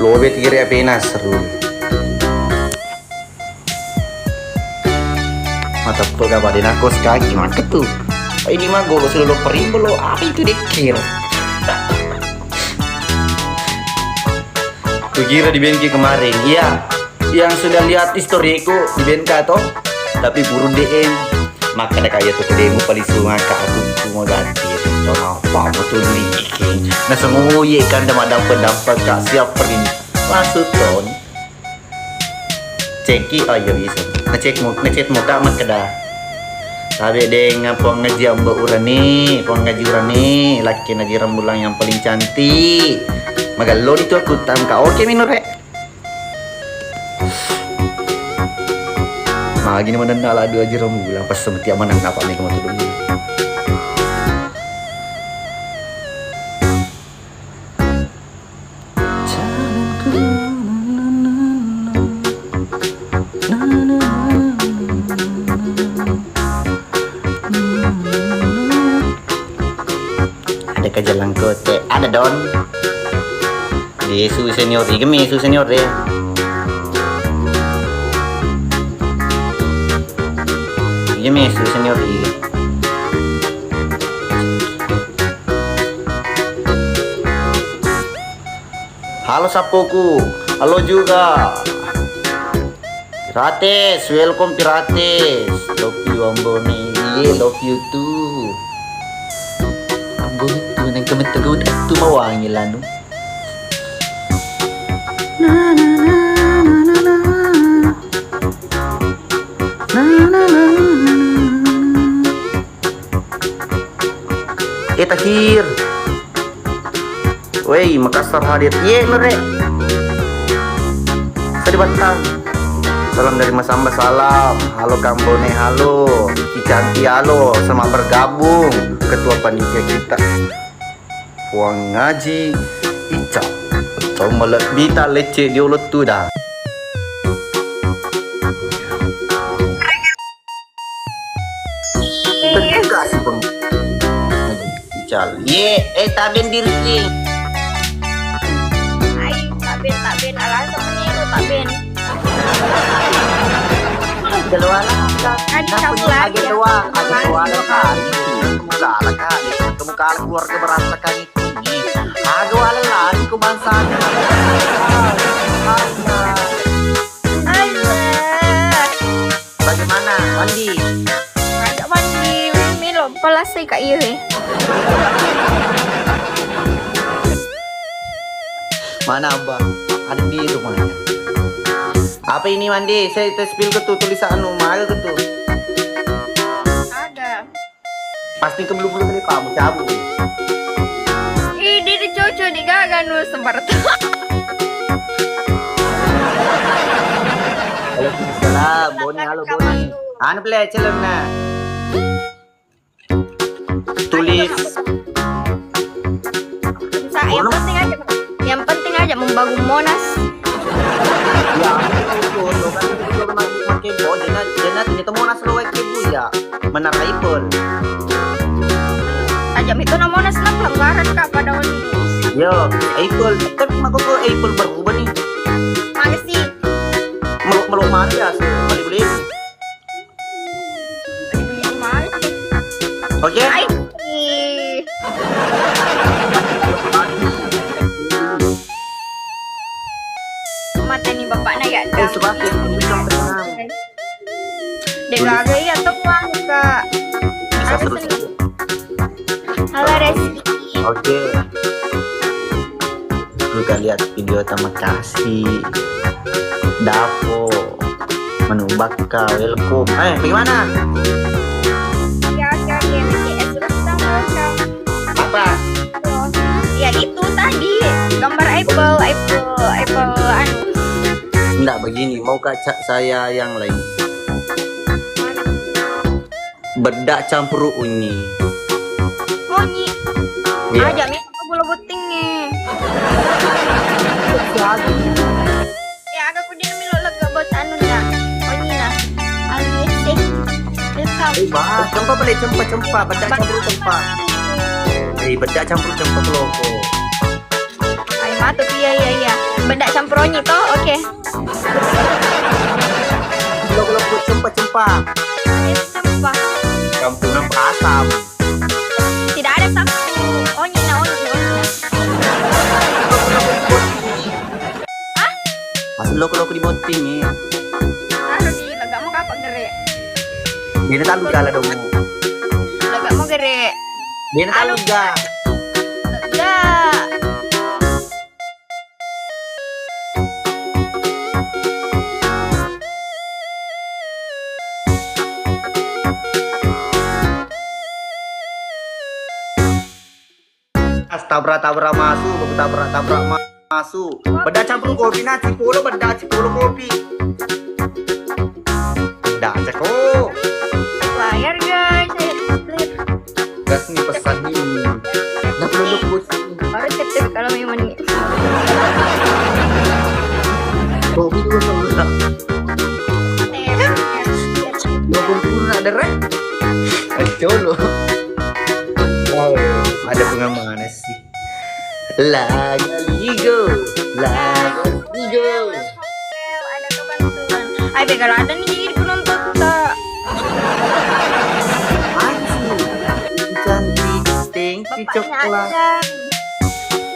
Lobe tigere apena seru. Mateppe ga pada nakos kaki maka tu. Ini mah golo sudah lo peribelo, apa itu dekir? Kukira di bengki kemarin. Iya. Yang sudah lihat historiku di B N K toh, tapi burung D M. Maka ada kaya tu kedemu paling sungai ka aku, aku mau ganti. Coba apa mau tu ni? Nah, semua ye kan dah madampe-dampe ka siap pergi. Langsung ton. Ceki, oh iya bisa. Ngecek mu, ngecek muka makkeda. Tabe dengan puang ngaji ambo urane, puang ngaji urane, laki naji rembulan yang paling cantik. Magello itu aku tangka. Oke minore. Magi ni manenna la dua jero mula pas setiap manenna apa ni kamu tuh dulu. Ada ke jalan kote, ada don. Yesu senior, iga mesu senior deh. Iga mesu senior iga. Halo sappoku, halo juga. Pirates, welcome Pirates. Love you Ambone, iye love you too. Ambone tu neng kemet tu mawangi lanu. Eh, Tahir. Wei, Makassar hadir. Iye, Nure. Sadi Battang. Salam dari Mas Amba, salam. Halo Kambone, halo. Ki Canti, halo. Selamat bergabung. Ketua panitia kita. Puang Ngaji Ica. Tau malebbita lecce diolo tu dah. Tegas, Bang. Ical. Ye, eh, taben diri. Ai, taben, taben. Alasan meniru, taben. Keluar. Tadi kamu lagi. Age doang, age doang. Kamu kalah, Kak. Kamu kalah keluarga berantakan itu. Aku alelah, aku bangsa. Bagaimana, mandi? Ada mandi, melo pelasai kak iya, eh. Mana Abah? Ada di rumahnya. Apa ini, mandi? Saya tes pil ke tuh, tulisan anu, mana ke tuh? Ada. Pasti ke bulu-bulu tadi kamu cabut. Ih, dia dicoco di gaga nu sembar. Waalaikumsalam, Boni, halo, Boni. Anu pele celana. Tulis. Bisa, yang penting aja, yang penting aja membangun Monas. Ya, itu, itu kan itu, itu, itu, itu, itu, Monas lo, itu, ya. Menara Eiffel. Aja itu namanya senang pelanggaran, Kak, pada oli. Yo, Eiffel. Tapi mako ke Eiffel berubah nih. Mana sih? Melok-melok mana biasa? Beli-beli. Beli-beli mana sih? Oke. Ai. Ih. Mata nih bapaknya ya. Oh, dah. Sebatin. Dek gaga iya tuh, Bang, Kak. Bisa terus. Halo, Reski. Oke. Lu gak lihat video terima kasih. Dapo. Menu bakka, welcome. Eh, bagaimana? Ya, oke, oke, oke. Eh, terus kita mau ke apa? Ya, itu tadi. Gambar apple, apple, apple, anu. Nggak begini, mau kaca saya yang lain. Bedak campur unyi. Unyi. Iya. Aja mi aku bulu buting nih. Ya, aku kudin milo lega bot anu ya. Unyi nah. Alias deh. Welcome. Eh, bah, cempa balik, cempa, cempa. Bedak campur cempa. Eh, bedak campur cempa keloko. Ayo matu, iya, iya, iya. Bedak campur onyi toh, oke. Lo, lo, lo, cempa, cempa. Ayo, cempa. Kampungan Batam. Tidak ada sapu. Onyi na, onyi, onyi na. Ah? Masih lo, lo di botting nih. Anu di lega mau kapan gere? Ini tak luka lah dong. Lega mau gere. Ini tak luka. Lega. As tabrak-tabrak masuk, tabrak-tabrak ma-, masuk. Beda campur kopi, nah, cipolo beda, cipolo kopi. Dah, ceko. Layar, guys, saya tablet. Gas nih pesan nih. Nah, produk bos. Baru cek kalau memang nih. Kopi dulu, dulu. Dua puluh dulu nak derek. Eh, colo. Wow, ada pengaman sih. Laga ligo, laga ligo. Ada tuh kan tuh. Ay, begal ada nih jadi penonton tak. Anjir, cantik, thank you, coklat. Bapaknya ada.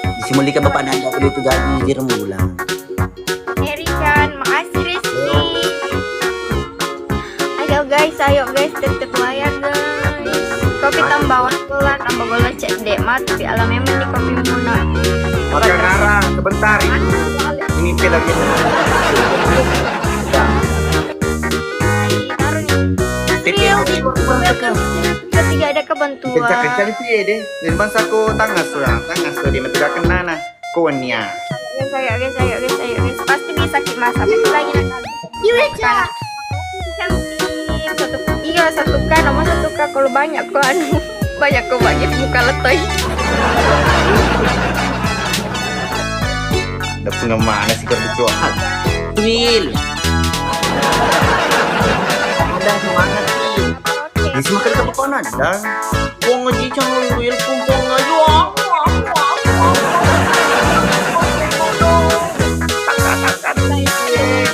Di Simulika bapak nanda kudu itu gaji di rembulan. Erikan, makasih Rizky. Ayo guys, ayo guys, tetep bayar guys. Kopi tambah gola, tambah gola cek dek mati di alam memang di kopi muna. Pakai ngarang sebentar. Ini film ini. Taruh nih. Titik. Real di ketiga ada kebentuk. Kencang-kencang piye deh. Jadi bangsa ko tangas tu ya, tangas tu dia metu kenana. Konia. Guys, ayo guys, ayo guys, ayo guys. Pasti bisa ki masak. Itu lagi nak. Iya, Cak. Satu, iya, satu K, nomor satu K. Kalau banyak ko anu, banyak ko banyak muka letoi. Ada pengemana sih kalau dijual? Wil. Ada semangat sih. Di sini makan ke pokoknya ada. Wong ngaji jangan wil kumpul ngaji.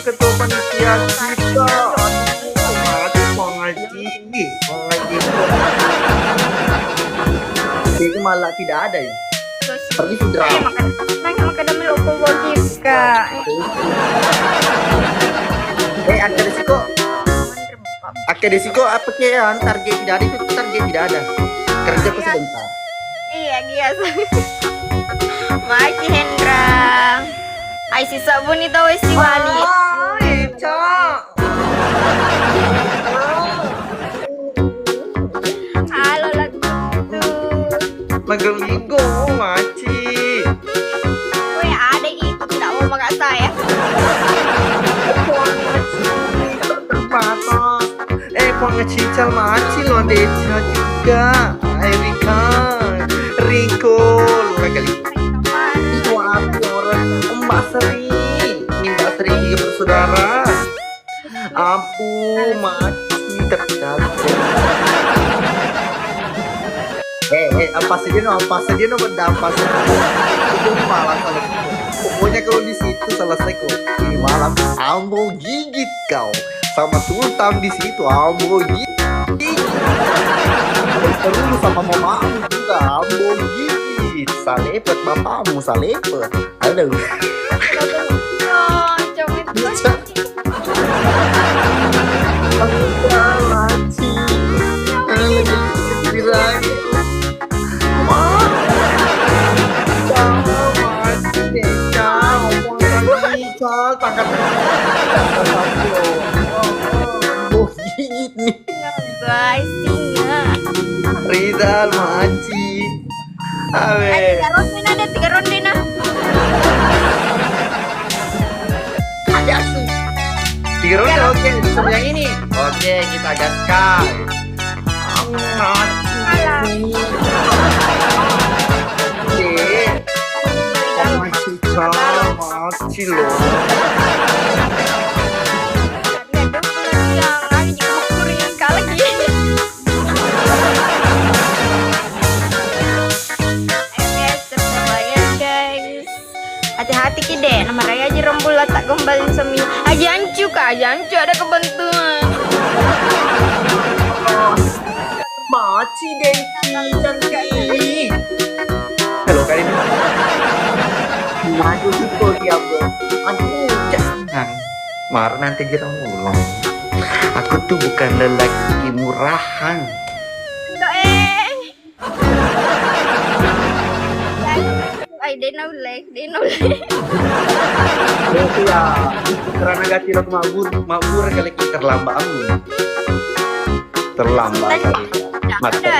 Ketua panitia kita. Aduh, mati wong ngaji. Wong ngaji. Itu malah tidak ada ya. Pergi sudah. Eh, makan, nang makan demi loko logika. Eh, ada di siko. Oke, di siko apa ke ya? Target tidak ada itu, target tidak ada. Kerja pasti bentar. Iya, biasa. Maki Hendra. Ai si sabun itu wes si wali. Oh, Eca. Halo, lagu itu. Lagu Minggu, Maci. Weh, ada itu tidak mau maka saya. Terbatas. Eh, Puang Cical Maci lo, Deca juga. Erika, Riko, lo kali. Itu apa orang? Mbak Sri. Ini Mbak Sri juga bersaudara. Ampun, mati tercatat. Eh, eh, apa saja no, apa saja no, benda apa saja. Itu malah selesai. Pokoknya kalau di situ selesai kok. Ini malam ambo gigit kau. Sama Sultan di situ, ambo gigit. Terus sama mamamu juga, ambo gigit. Salepet bapakmu, salepet. Aduh. Iya, jangan. Bisa. Aku lagi. Aku lagi. Wah. Jangan, Cak. Jangan, Cak. Tangkap. Oh, ini. Guys, singa. Rizal, Maci. Awe. Eh, tiga ronde nah, ada tiga ronde nah. Ada tuh. Tiga ronde, tiga ronde. Oke, sama yang ini. Oke, kita gaskan. Alah. Oke. Masih sama, masih loh. Ayo guys, tetep bayar, guys. Hati-hati ki dek, nama raya aja rembul letak gombal insomnia. Aja ancu kak, aja ancu ada kebentuan. Maci deh, cantik. Halo kak ini. Maju siko dia bro. Aduh, jangan. Mara nanti aja rembul. Aku tuh bukan lelaki murahan. Doeng. Ai, de naulle, de naulle. Itu ya, karena gak cilok mabur, mabur kali kita terlambat. Terlambat kali. Mata.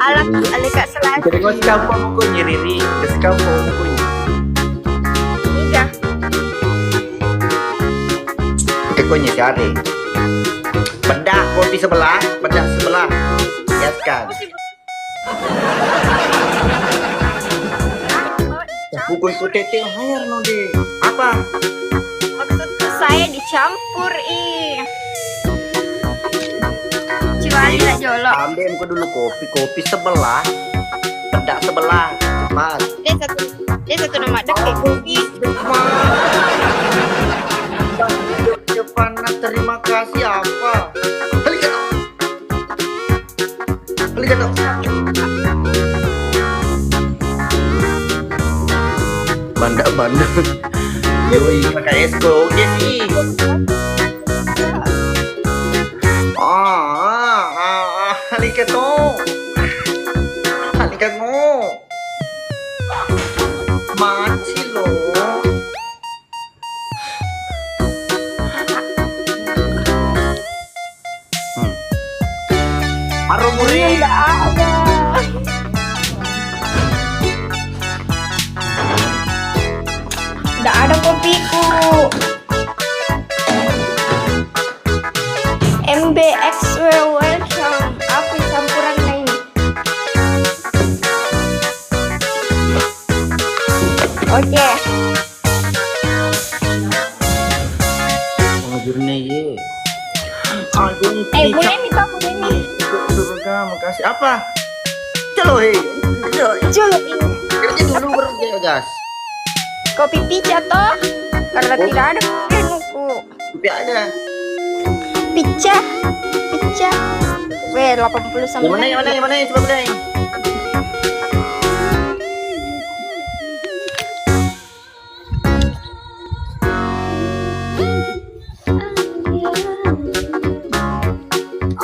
Alak, alak, Kak, selalu. Jadi, kau sekarang mau kau nyiriri, sekarang mau kau nyiriri. Iya. Oke, kau nyari. Bedak kopi sebelah, bedak sebelah. Ya kan? Pukul ku tete hayar no de. Apa? Maksudku saya dicampur ih. Cuali lah jolo. Ambil aku dulu kopi, kopi sebelah, bedak sebelah, cepat. Dia satu, dia satu nama dek. Depan, terima kasih apa? Balik ke Arigato. Banda-banda. Yoi, pakai es kok. Oke sih. Ah, ah, ah, ah, alike to. Alike to. Maci lo. Hmm. Aro muri. Iya, nggak ada. Nggak ada kopiku. M B X W welcome. Aku campuran lain. Oke. Mengajurnya ye. Aduh, eh, mulai nih, Pak, mulai nih. Surga, makasih. Apa? Celo, hei. Celo. Celo, iya. Kerja dulu baru kerja, gas. Kopi pica toh? Karena tidak ada menuku. Kopi aja. Pica, pica. Weh, delapan puluh sembilan. Yang mana, yang mana, yang mana? Coba bilang.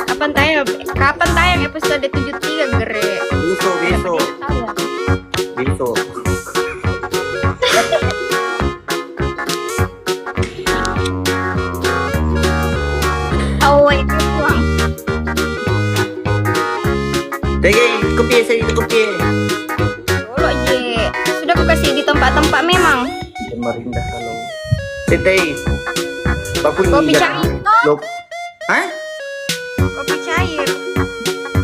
Kapan tayang? Kapan tayang episode tujuh tiga, Gere? Besok, besok. Tahu ya? Besok. Oh, itu doang. Dege, kopi, saya itu kopi. Dulu je. Sudah ku kasih di tempat-tempat memang. Semarinda kalau. Setai. Baku kopi cair, toh? Hah? Kopi cair.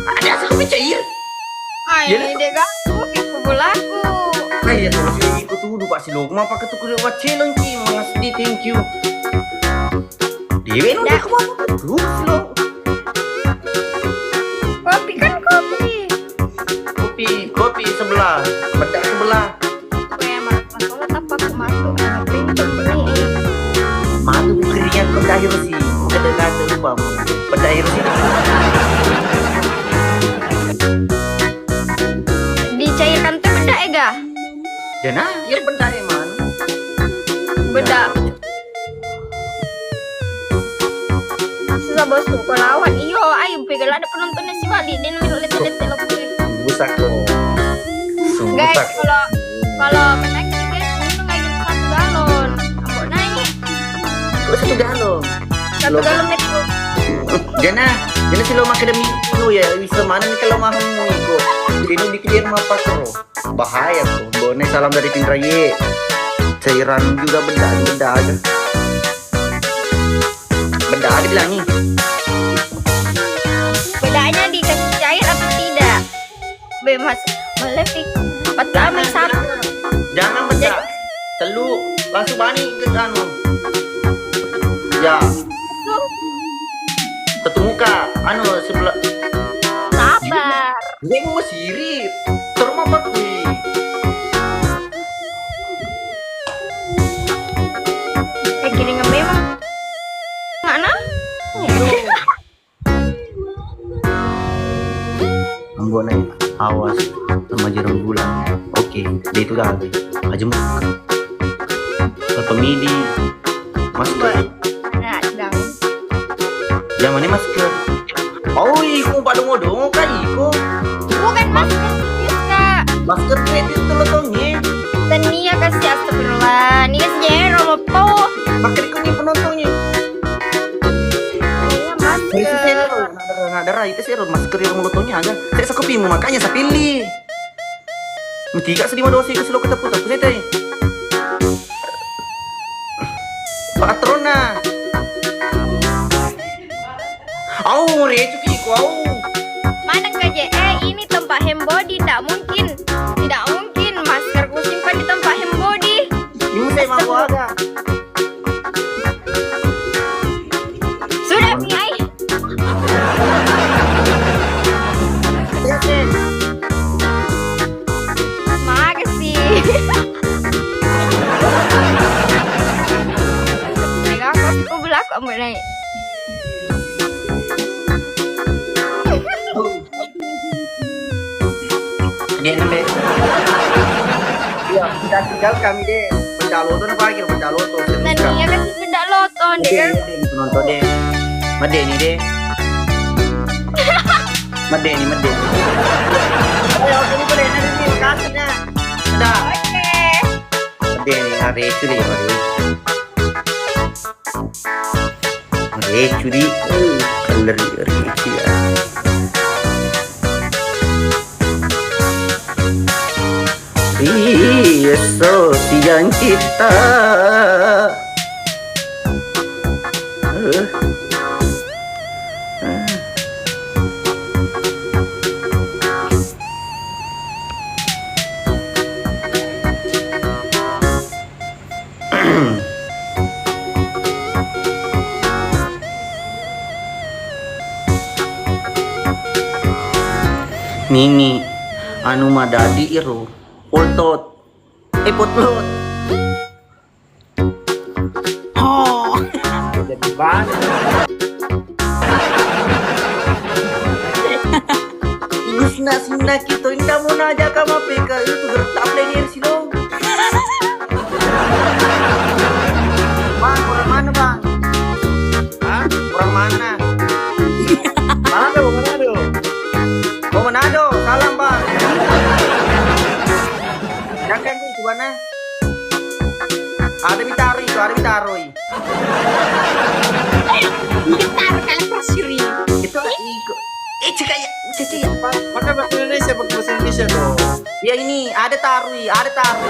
Ada asa kopi cair? Ayo, jadi deh, ganggu, iko bolaku. Nah, iya, terus ini iko tuh, Pak Silo. Mau pakai tuh kulit wacileng, Ki. Makasih, thank you. Dewe, lu udah kemana tuh, Silo? Kopi kan kopi. Kopi, kopi sebelah. Bedak sebelah. Weh, ma-, masalah apa aku masuk, eh, pintu ini, eh. Matu keriak ke dahir sih, kada kata lupa. Pedahir sih. Dicairkan tuh bedak, eh, ga? Jana, ya bedak, eh, man. Bedak. Susah bosku, kau lawan. Iyo, ayo, pegal ada penontonnya si Wali. Dia namanya lete-lete lo, gue. Busak lo. Guys, kalau, kalau menaiki, guys, untung aja satu galon. Ambok naik. Kok satu galon? Satu galon itu. Jana, jana si lo makan demi lo ya, bisa mana nih kalau mahal nih kok. Jadi lo bikin dia rumah apa, kok? Bahaya tuh. Bone, salam dari Pinraye. Cairan juga beda, beda aja. Beda aja bilang nih. Bedanya dikasih cair atau tidak? Be, Mas, melefik. Pertama satu. Jangan beda. Telu, langsung bani ke anu. Ya. Tuh. Tetumuka, anu, sebelah. Sabar. Gue mau mesiri. Terus mau apa kui? Eh, kiringan memang. Mana? Ambo naik awas sama jeruk bulan. Oke, dia itu dah habis. Aja mau. Tetap midi. Masker. Nah, sedang. Yang mana masker? Oh, iko pada modong kah iko? Bukan masker serius, Kak. Masker kredit tuh lo tongi. Tania kasih, astagfirullah. Ini kasih jero lopo. Masker iko nih penontonnya. Iya, masker. Itu sih lo, nggak ada, nggak ada rai, itu sih lo masker yang lo tongi aja. Saya sekopimu, makanya saya pilih. Mutiga sedih mau dosi ke silo ketepuk, tapi saya teh. Patrona. Au, recu ki, ku au. Mana kerja? Eh, ini tempat hand body, ndak mungkin. Tidak mungkin masker ku simpan di tempat hand body. Ini saya mau agak. Sudah, Mi, ai. Makasih. Mega aku, aku belaku, ambil naik. Dia nembe. Iya, Tinggal kami deh, pencak loto na pagi, pencak loto. Serius, Kak. Nani ya kan pencak loto, deh. Oke, kan? Oke, penonton deh. Madeni deh. Madeni, madeni. Ayo, oke, ini boleh, nanti kasih, nah. Dah. Oke. Madeni, hari itu deh, hari. Recu di, eh, keller recu ya. Ih, so siang kita. Eh. Eh. Nini, anu madadi iro, poltot. Eh, potlot. Oh. Jadi banget. Igusna sinna kito, inda mo najaka mapeka itu gertak player silo. Bang, orang mana, Bang? Hah? Orang mana? Manado, Manado. Oh, Manado. Salam, Bang. Jangan itu, Bang, eh. Ada bitaroi itu, ada bitaroi. Gitar kan siri. Itu iko. Eh, cek ya, cek ya. Maka bahasa Indonesia, pakai bahasa Indonesia dong. Ya ini, ada tarui, ada tarui.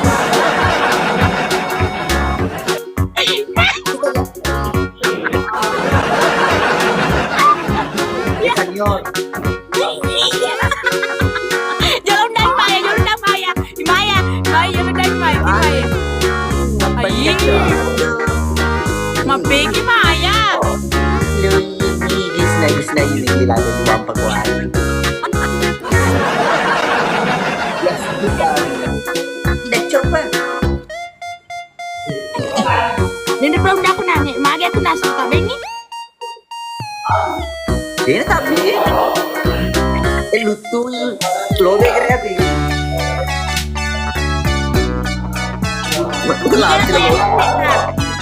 Ya, senior. Jalan dan Maya, jalan dan Maya. Maya, Maya, udah, Maya, Maya. Ayi. Mabeki, Maya. Lu ini, Gisna, Gisna ini, gila, lu dua empat kuat. Ya, sudah. Tidak coba. Ini belum dah aku nanya, magi aku nasi tak bengi. Ini tapi, eh, lutu, lo deh kira api. Betul lah, tidak mau.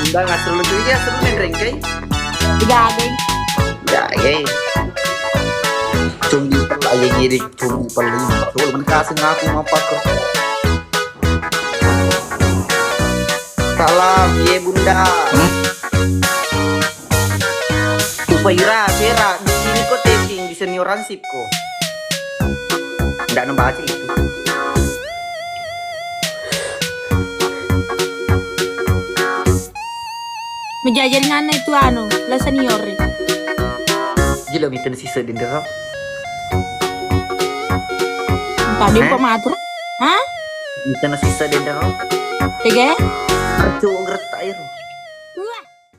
Udah nggak seru lucu, iya, seru main rengkai. Tiga deh. Ya, eh. Cuma di aja gini, cuma di paling. Coba kasih ngaku apa kok. Salam, ye Bunda. Hmm? Upaira, sera, di sini ko tapping, di senioran sip ko. Ndak nembaca itu. Menjajari ngana itu anu, la senior. Gila, miten sisa dendera. Tadi eh? Apa matur? Hah? Miten sisa dendera. Tega? Arcu gertak itu.